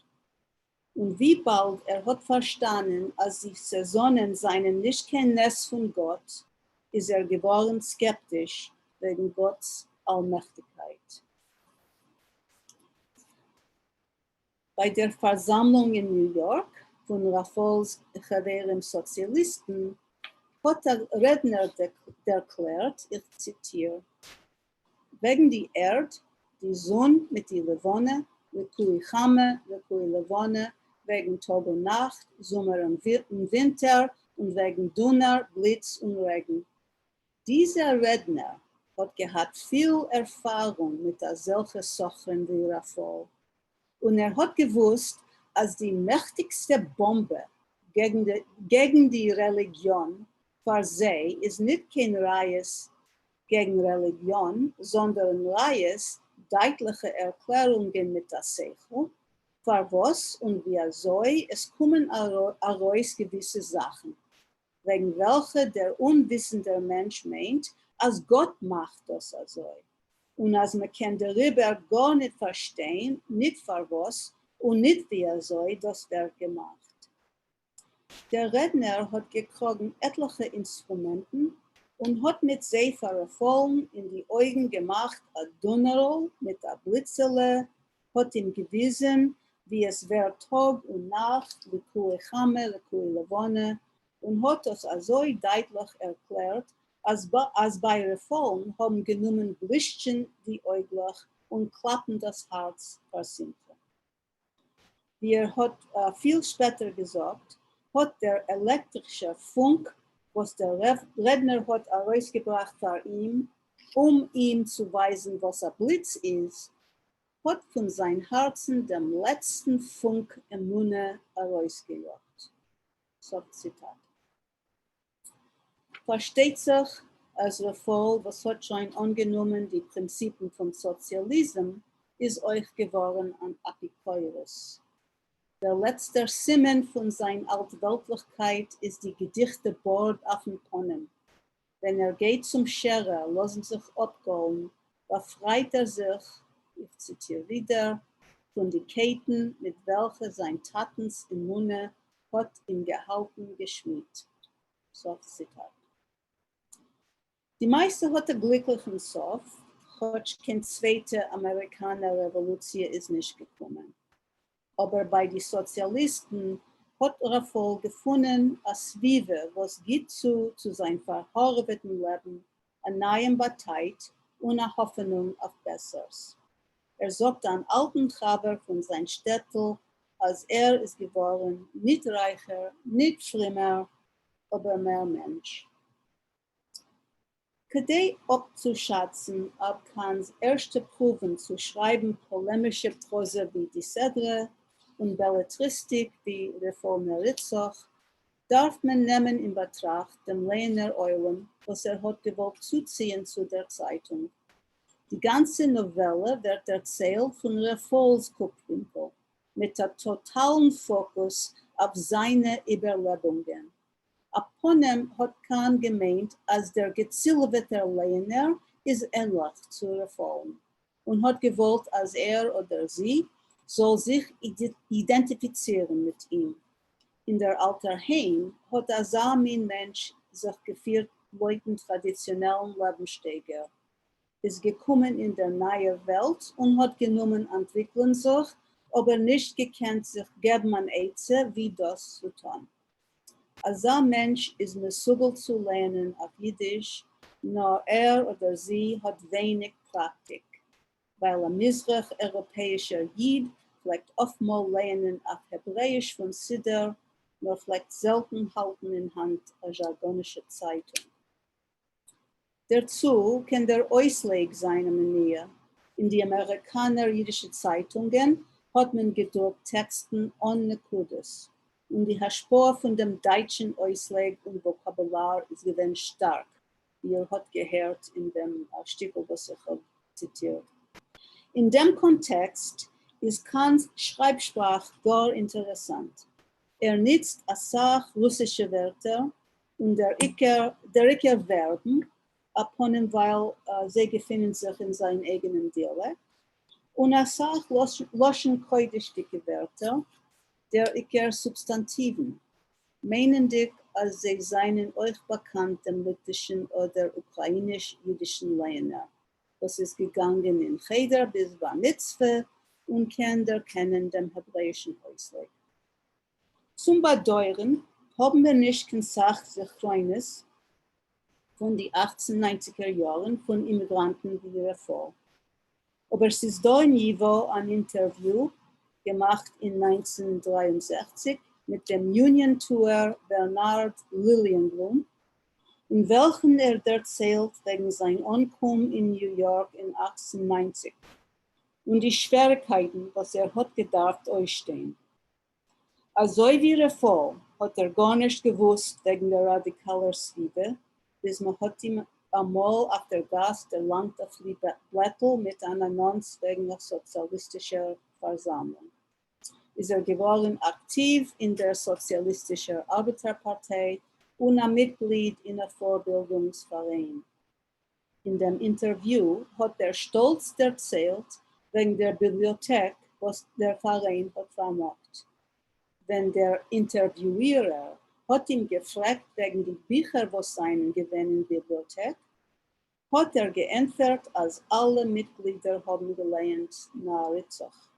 און וויבאלד ער האט פארשטאנען אז די סעזאנען זענען נישט קיין נס פון גאט, איז ער געווארן סקעפטיש וועגן גאט'ס אלמעכטיגקייט. ביי דער פארזאמלונג אין ניו יארק פון רפאל'ס חברים סאציאליסטן, האט א רעדנער דערקלערט, איך ציטיר, וועגן די ערד, די זון מיט די לבנה, ליקוי חמה, ליקוי לבנה, וועגן טאג און נאכט, זומער און ווינטער, און וועגן דונער, בליץ און רעגן. דיזער רעדנער האט געהאט פיל ערפארונג מיט אזעלכע סוחרים ווי רפאל, און ער האט געוואוסט אז די מעכטיגסטע באמבע געגן די רעליגיאן פאר זיי איז ניט קיין ראיות געגן רעליגיאן, זאנדערן ראיות, דייטליכע ערקלערונגען מיט א שכל, פארוואס און ווי אזוי עס קומען ארויס געוויסע זאכן, וועגן וועלכע דער אומוויסנדער מענטש מיינט אז גאט מאכט דאס אזוי, און אז מען קען דעריבער גארניט פארשטיין ניט פארוואס און ניט ווי אזוי דאס ווערט געמאכט. דער רעדנער האט געקראגן עטליכע אינסטרומענטן און האט מיט זיי פאר רפאל'ן אין די אויגן געמאכט א דונערל מיט א בליצעלע, האט אים געוויזען ווי עס ווערט טאג און נאכט, ליקוי חמה ליקוי לבנה, און האט דאס אזוי דייטליך ערקלערט אז ביי רפאל'ן האבן גענומען בלישטשען די אויגלעך און קלאפן דאס הארץ פאר שמחה. ווי ער האט פיל שפעטער געזאגט, האט דער עלעקטרישער פונק וואס דער רעדנער האט ארויסגעבראכט פאר אים, אום אים צו ווייזן וואס א בליץ איז, האט פון זיין הארצן דעם לעצטן פונק אמונה ארויסגעיאגט. סוף ציטאט. פארשטייט זיך אז רפאל וואס האט שוין אנגענומען די פרינציפן פון סאציאליזם איז אויך געווארן אן אפיקורס. דער לעצטער סימן פון זיין אלטוועלטליכקייט איז די געדיכטע בארד אויפן פנים. ווען ער גייט צום שערער לאזן זיך אפגאלן, באפרייט ער זיך, איך ציטיר ווידער, פון די קייטן מיט וועלכע זיין טאטנ'ס אמונה האט אים געהאלטן געשמידט. סוף ציטאט. די מעשה האט א גליקליכן סוף, כאטש קיין צווייטע אמעריקאנער רעוואלוציע איז נישט געקומען. אבער ביי די סאציאליסטן האט רפאל געפונען א סביבה וואס גיט צו צו זיין פארהארעוועטן לעבן א נייעם באטייט און א האפענונג אויף בעסערס. ער זאגט אן אלטן חבר פון זיין שטעטל אז ער איז געווארן ניט רייכער, ניט פרימער, אבער מער מענטש. כדי אפצושאצן אב קאהן'ס ערשטע פרואוון צו שרייבן פאלעמישע פראזע ווי די סדרה, און בעלעטריסטיק ווי רפאל מריצח, דארף מען נעמען אין באטראכט דעם לייענער עולם וואס ער האט געוואלט צוציען צו דער צייטונג. די גאנצע נאוועלע ווערט דערציילט פון רפאל'ס קוקווינקל, מיט א טאטאלן פאקוס אויף זיינע איבערלעבונגען. א פנים האט קאהן געמיינט אז דער געצילעוועטער לייענער איז ענליך צו רפאל'ן, און האט געוואלט אז ער אדער זי זאל זיך אידענטיפיצירן מיט אים. אין דער אלטער היים האט אזא מין מענטש זיך געפירט לויטן טראדיציאנעלן לעבנסשטייגער, איז געקומען אין דער נייער וועלט און האט גענומען אנטוויקלען זיך, אבער נישט געקענט זיך געבן אן עצה ווי דאס צו טאן. אזא מענטש איז מסוגל צו לערנען אויף אידיש, נאר ער אדער זי האט ווייניג פראקטיק, ווייל א מזרח אייראפעאישער איד פלעגט אפטמאל לייענען אויף העברעאיש פון סידור, נאר פלעגט זעלטן האלטן אין האנט א זשארגאנישע צייטונג. דערצו קען דער אויסלייג זיין א מניעה. אין די אמעריקאנער אידישע צייטונגען האט מען געדרוקט טעקסטן אן נקודות, און די השפעה פון דעם דייטשן אויסלייג און וואקאבולאר איז געווען שטארק, ווי איר האט געהערט אין דעם שטיקל וואס איך האב ציטירט. אין דעם קאנטעקסט איז קאהן'ס שרייבשפראך גאר אינטערעסאנט. ער ניצט אסאך רוסישע ווערטער, און דער עיקר דער עיקר ווערבן, א פנים ווייל זיי געפינען זיך אין זיין אייגענעם דיאלעקט, און אסאך לשון קודש'דיגע ווערטער, דער עיקר סובסטאנטיוון, מיינענדיג אז זיי זענען אויך באקאנט דעם ליטווישן אדער אוקראיניש-אידישן לייענער, וואס איז געגאנגען אין חדר ביז בר מצוה און קען דערקענען דעם העברעאישן אויסלייג. צום באדויערן האבן מיר נישט קיין סך זכרונות פון די אכצן ניינציגער יארן פון אימיגראנטן ווי רפאל. אבער ס'איז דא אין ייווא אן אינטערוויו געמאכט אין 1963 מיט דעם יוניאן טוער בערנארד ליליענבלום, אין וועלכן ער דערציילט וועגן זיין אנקום אין ניו יארק אין 1890 און די שוועריקייטן וואס ער האט געדארפט אויסשטיין. אזוי ווי רפאל האט ער גארנישט געוואוסט וועגן דער ראדיקאלער סביבה, ביז מ'האט אים אמאל אויף דער גאס דערלאנגט א בלעטל מיט אן אנאנס וועגן א סאציאליסטישער פארזאמלונג, איז ער געווארן אקטיוו אין דער סאציאליסטישער ארבעטער פארטיי און א מיטגליד אין א פארבילדונגס פאראיין. אין דעם אינטערוויו האט ער שטאלץ דערציילט וועגן דער ביבליאטעק וואס דער פאראיין האט פארמאגט. ווען דער אינטערוויואירער האט אים געפרעגט וועגן די ביכער וואס זענען געווען אין ביבליאטעק, האט ער געענטפערט אז אלע מיטגלידער האבן געלייענט נעריצך.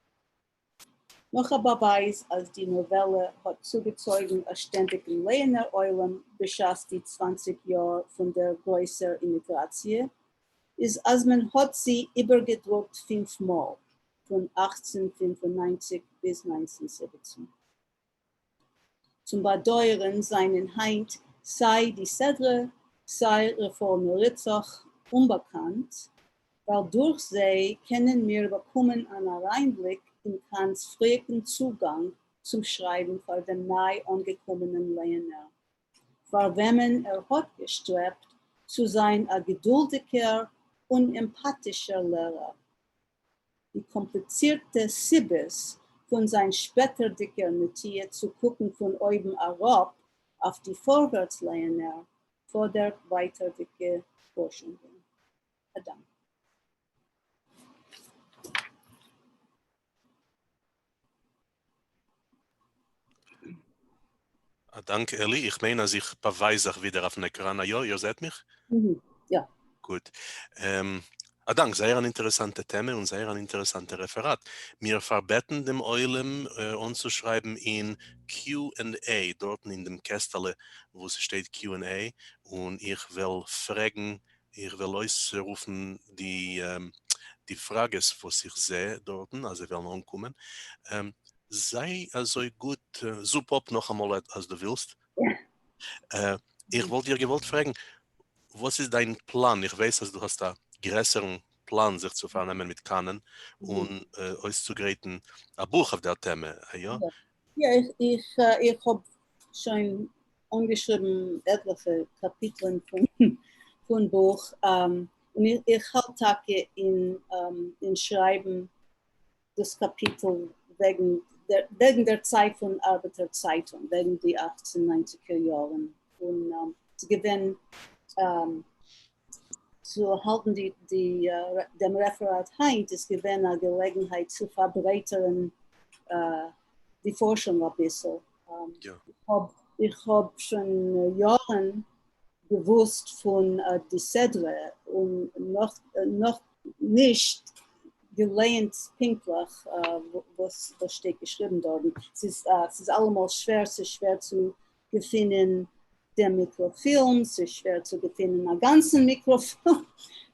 נאך א באווייז אז די נאוועלע האט צוגעצויגן א שטענדיגן לייענער עולם בשעת די 20 יאר פון דער גרויסער אימיגראציע, איז אז מען האט זי איבערגעדרוקט פינף מאל, פון 1895 ביז 1917. צום באדויערן זענען היינט סיי די סדרה סיי רפאל מריצח אומבאקאנט, ווייל דורך זיי קענען מיר באקומען אן אריינבליק אין קאהן'ס פריעקן צוגאנג צום שרייבן פאר דעם ניי אנגעקומענעם לייענער, פאר וועמען ער האט געשטרעבט צו זיין א געדולדיגער און עמפאטישער לערער. די קאמפליצירטע סיבות פון זיין שפעטערדיגער נטיה צו קוקן פון אויבן אראפ אויף די פארווערטס לייענער פאדערט ווייטערדיגע פארשונגען. א דאנק. א דאנק אלי, איך מיין אז איך באווייז זיך ווידער אויפן עקראן, א יא? איר זעט מיך? יא. גוט. א דאנק, זייער אן אינטערעסאנטע טעמע און זייער אן אינטערעסאנטע רעפעראט. מיר פארבעטן דעם עולם אנצושרייבן אין קיו ענד עי, דארטן אין דעם קעסטעלע וואו ס'שטייט קיו ענד עי, און איך וועל פרעגן, איך וועל אויסרופן די די פראגעס וואס איך זע דארטן אז זיי וועלן אנקומען. זיי אזוי גוט, זופ אפ נאכאמאל אז דו ווילסט. איך וואלט דיר געוואלט פרעגן, וואס איז דיין פלאן? איך ווייס אז דו האסט א גרעסערן פלאן זיך צו פארנעמען מיט קאנען און אויסצוגרייטן א בוך אויף דער טעמע, איא? יא, איך איך האב שוין אנגעשריבן עטליכע קאפיטלען פון בוך, און איך האלט טאקע אין שרייבן דאס קאפיטל וועגן וועגן דער צייט פון ארבעטער צייטונג, וועגן די אכצן ניינציגער יארן, און ס'איז געווען צו האלטן די די דעם רעפעראט היינט איז געווען א געלעגנהייט צו פארברייטערן די פארשונג אביסל. איך האב שוין יארן געוואוסט פון די סדרה און נאך נאך נישט געלייענט פונקטליך וואס שטייט געשריבן דארטן. ס'איז ס'איז אלעמאל שווער, ס'איז שווער צו געפינען דעם מיקראפילם, ס'איז שווער צו געפינען א גאנצן מיקראפילם,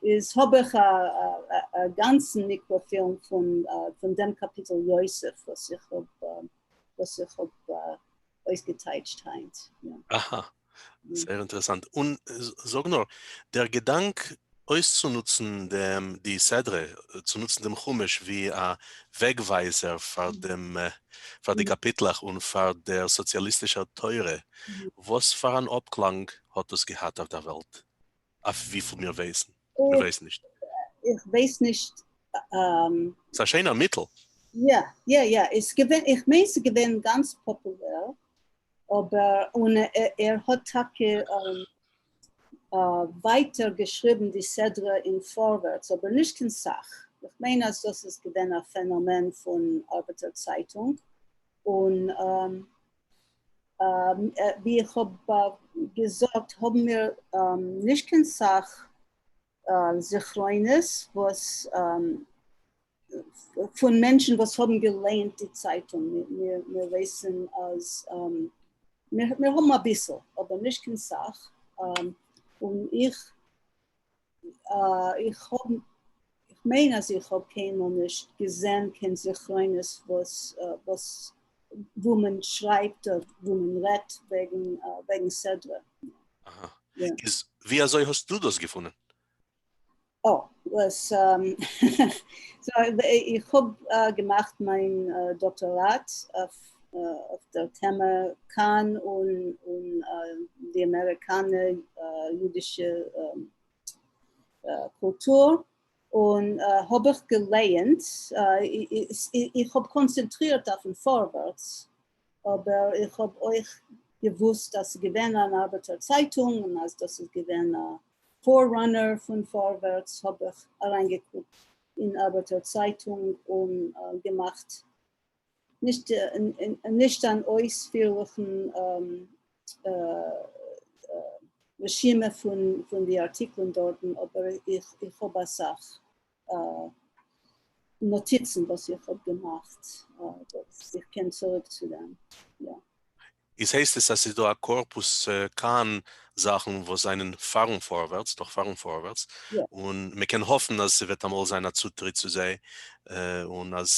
איז האב איך א גאנצן מיקראפילם פון פון דעם קאפיטל יוסף וואס איך האב וואס איך האב אויסגעטייטשט היינט. אהא, זייער אינטערעסאנט. און זאג נאר, דער געדאנק אויסצונוצן דעם די סדרה, צו נוצן דעם חומש ווי א וועגווייזער פאר דעם פאר די קאפיטלעך און פאר דער סאציאליסטישער תורה, וואס פאר אן אפקלאנג האט דאס געהאט אויף דער וועלט, אויף וויפיל מיר ווייסן? מיר ווייסן נישט. איך ווייס נישט. ס'איז א שענער מיטל. יא, יא, יא, איז געווען, איך מיין ס'איז געווען גאנץ פאפולער, אבער און ער האט טאקע ווייטער געשריבן די סדרה אין פארווערטס, אבער נישט קיין סאך. איך מיין אז דאס איז געווען א פענאמען פון ארבעטער צייטונג, און ווי איך האב געזאגט האבן מיר נישט קיין סאך זכרונות וואס פון מענטשן וואס האבן געלייענט די צייטונג, מיר ווייסן אז מיר האבן אביסל אבער נישט קיין סאך, און איך איך האב איך מיין אז איך האב קיינמאל נישט געזען קיין זכרונות וואס וואס וואו מען שרייבט אדער וואו מען רעדט וועגן וועגן סדרה. אהא. איז ווי אזוי האסטו דאס געפונען? אה, וואס, so איך האב געמאכט מיין דאקטאראט אויף דער טעמע כאן און די אמעריקאנע אידישע קולטור, און האב איך געלייענט, איך האב קאנצענטרירט אויפן פארווערטס, אבער איך האב אויך געוואוסט אז ס'איז געווען אן ארבעטער צייטונג און אז דאס איז געווען א forerunner פון פארווערטס, האב איך אריינגעקוקט אין ארבעטער צייטונג און געמאכט נישט נישט אן אויספירליכן רשימה פון פון די ארטיקלען דארטן, אבער איך איך האב אסאך נאטיצן וואס איך האב געמאכט וואס איך קען צוריק צו דעם, יא. איז הייסט עס אז ס'איז דא א קארפוס כאן זאכן וואס זענען פארן פארווערטס, דאך פארן פארווערטס, און מ'קען האפן אז ס'וועט אמאל זיין א צוטריט צו זיי, און אז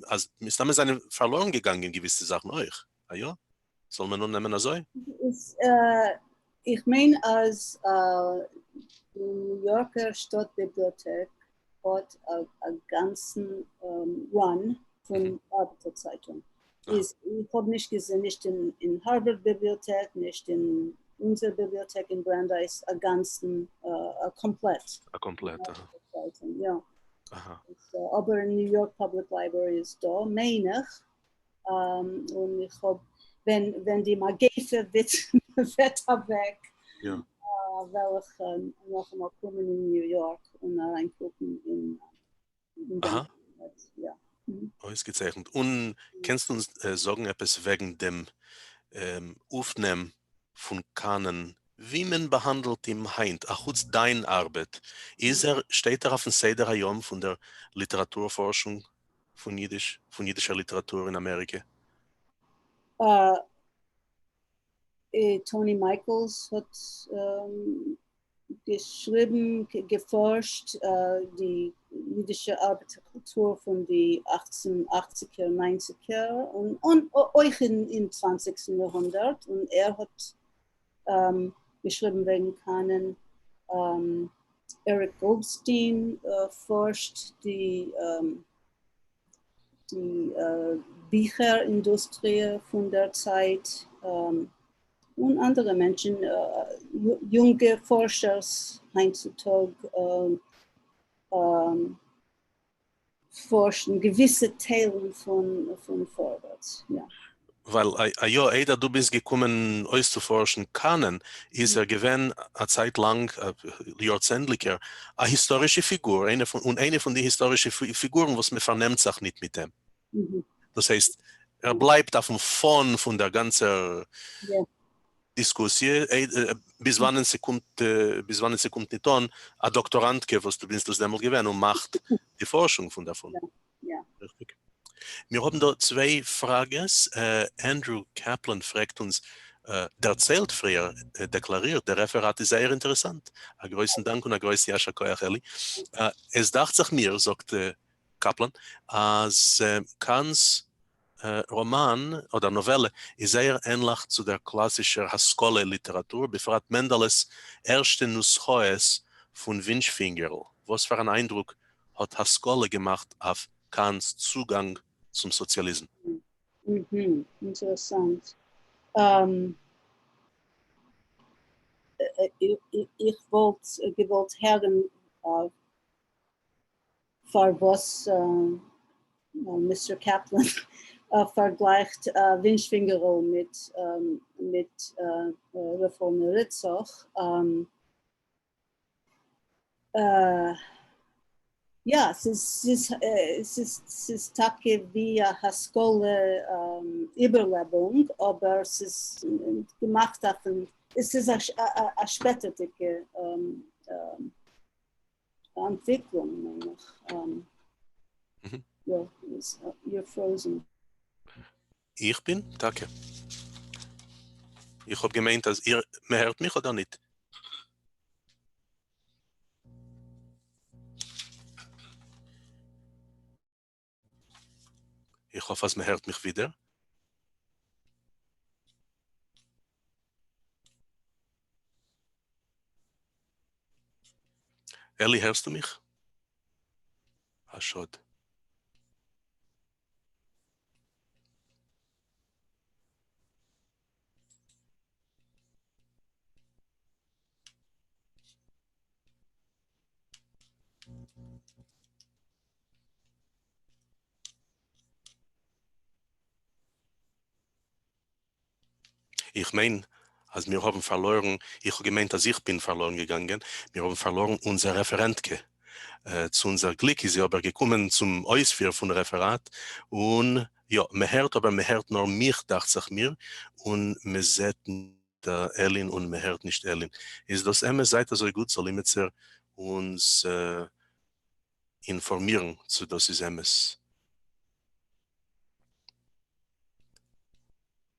אז מסתמא זענען פארלוירן געגאנגען געוויסע זאכן אויך, א יא? זאל מען אננעמען אזוי? איך מיין אז די ניו יארקער שטאט ביבליאטעק האט א גאנצן run פון ארבעטער צייטונג. איז איך האב נישט געזען נישט אין הארווארד ביבליאטעק נישט אין אונזער ביבליאטעק אין בראנדייס א גאנצן א קאמפלעט. א קאמפלעט אהא. יא. אבער אין ניו יארק Public Library איז דא מיין איך. און איך האב ווען ווען די מגיפה וועט וועט אוועק וועל איך נאכאמאל קומען אין ניו יארק און אריינקוקן אין אהא. אויסגעצייכנט. און קענסט אונז זאגן עפעס וועגן דעם אויפנעם פון קאנען? ווי מען באהאנדלט אים היינט, אחוץ דיין ארבעט, איז ער, שטייט ער אויפן סדר היום פון דער ליטעראטור פארשונג פון אידיש, פון אידישער ליטעראטור אין אמעריקע? טאני מייקלס האט געשריבן, געפארשט די אידישע ארבעטער קולטור פון די אכצן אכציגער ניינציגער און אויך אין צוואנציגסטן יארהונדערט, און ער האט געשריבן וועגן קאנען. עריק גאלדסטין פארשט די ביכער אינדוסטריע פון דער צייט, און אנדערע מענטשן, יונגע פארשערס היינט צו טאג פארשן געוויסע טיילן פון פארווערטס, יא. ווייל א יא, איידער דו ביסט געקומען אויסצופארשן קאנען, איז ער געווען א צייט לאנג, יארצענדליגער, א היסטארישע פיגור, איינע פון, און איינע פון די היסטארישע פיגורן וואס מען פארנעמט זיך ניט מיט אים. דאס הייסט, ער בלייבט אויפן פאן פון דער גאנצער דיסקוסיע, ביז וואנען ס'קומט, ביז וואנען ס'קומט ניט אן א דאקטאראנטקע, וואס דו בינסט דאס דעמאלט געווען, און מאכט די פארשונג פון דערפון. ריכטיג. מיר האבן דא צוויי פראגעס, ענדרו קעפלען פרעגט אונז, דערציילט פריער, דעקלארירט, דער רעפעראט איז זייער אינטערעסאנט, א גרויסן דאנק און א גרויסן יישר כח אלי. עס דאכט זיך מיר, זאגט קאפלאן, אז קאהן'ס ראמאן אדער נאוועלע איז זייער ענליך צו דער קלאסישער השכלה ליטעראטור, בפרט מענדעלע'ס ערשטע נוסחאות פון ווינטשפינגערל. וואס פאר אן איינדרוק האט השכלה געמאכט אויף קאהן'ס צוגאנג צום סאציאליזם? אינטערעסאנט. איך וואלט געוואלט הערן פארוואס Mister קעפלען פארגלייכט ווינטשפינגערל מיט מיט רפאל נריצח. יא, ס'איז טאקע ווי א השכלה איבערלעבונג, אבער ס'איז געמאכט אויפן, עס איז א שפעטערדיגע אנטוויקלונג מיין איך. יא, you're frozen. איך בין? טאקע? איך האב געמיינט אז איר, מען הערט מיך אדער ניט? איך האף אז מען הערט מיך ווידער. אלי הערסטו מיך? א שאד. איך מיין אז מיר האבן פארלוירן, איך האב געמיינט אז איך בין פארלוירן געגאנגען, מיר האבן פארלארן אונזער רעפערענטקע. צו אונזער גליק איז זי אבער געקומען צום אויספיר פון רעפעראט, און יא, מען הערט אבער מען הערט נאר מיך דאכט זיך מיר, און מען זעט נישט אלין און מען הערט נישט אלין. איז דאס אמת? זייט אזוי גוט זאל אימיצער אונז אינפארמירן צו דאס איז אמת.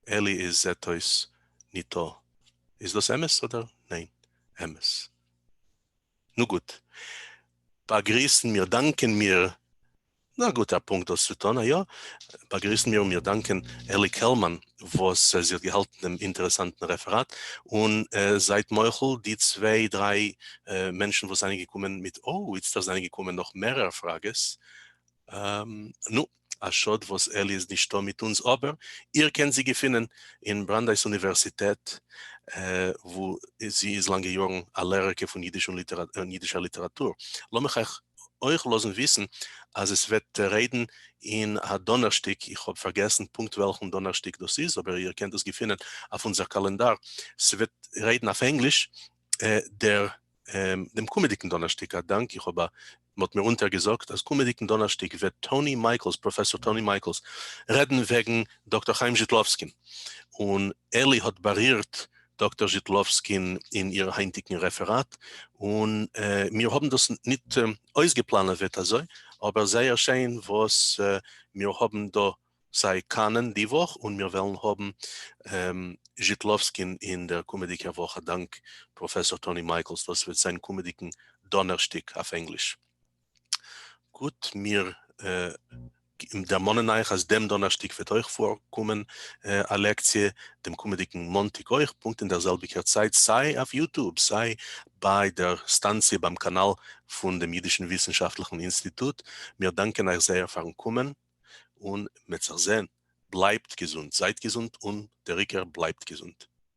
אלי איז זעט אויס ניטא. איז דאס אמת אדער ניין? אמת. נו גוט. באגריסן מיר דאנקען מיר א גוטער פונקט דאס צו טון, א יא? באגריסן מיר און מיר דאנקען אלי קעלמאן וואס זי האט געהאלטן דעם אינטערעסאנטן רעפעראט, און זייט מוחל די צוויי דריי מענטשן וואס זענען געקומען מיט, אוי איצטער זענען געקומען נאך מערער פראגעס, נו, א שאד וואס אלי איז נישטא מיט אונז אבער איר קענט זי געפינען אין בראנדייס אוניווערסיטעט וואו זי איז לאנגע יארן א לערערקע פון אידיש און אידישער ליטעראטור. לאמיך אייך אויך לאזן וויסן אז עס וועט רעדן אין א דאנערשטיג, איך האב פארגעסן פונקט וועלכן דאנערשטיג דאס איז אבער איר קענט עס געפינען אויף אונזער קאלענדאר, ס'וועט רעדן אויף ענגליש דער דעם קומעדיגן דאנערשטיג, א דאנק, איך האב א, מ'האט מיר אונטערגעזאגט אז קומעדיגן דאנערשטיג וועט טאני מייקלס, פראפעסאר טאני מייקלס, רעדן וועגן דאקטאר חיים זשיטלאווסקין, און אלי האט בארירט דאקטאר זשיטלאווסקין אין איר היינטיגן רעפעראט, און מיר האבן דאס ניט אויסגעפלאנעוועט אזוי, אבער זייער שיין וואס מיר האבן דא סיי קאנען די וואך און מיר וועלן האבן זשיטלאווסקין אין דער קומעדיגער וואך, א דאנק פראפעסאר טאני מייקלס, דאס וועט זיין קומעדיגן דאנערשטיג אויף ענגליש. גוט, מיר דערמאנען אייך אז דעם דאנערשטיג וועט אויך פארקומען א לעקציע, דעם קומעדיגן מאנטיג אויך, פונקט אין דער זעלביגער צייט, סיי אויף YouTube, סיי ביי דער סטאנציע ביים קאנאל פון דעם אידישן וויסנשאפטליכן אינסטיטוט. מיר דאנקען אייך זייער פארן קומען, און מ'עט זיך זען. בלייבט געזונט, זייט געזונט, און דער עיקר בלייבט געזונט.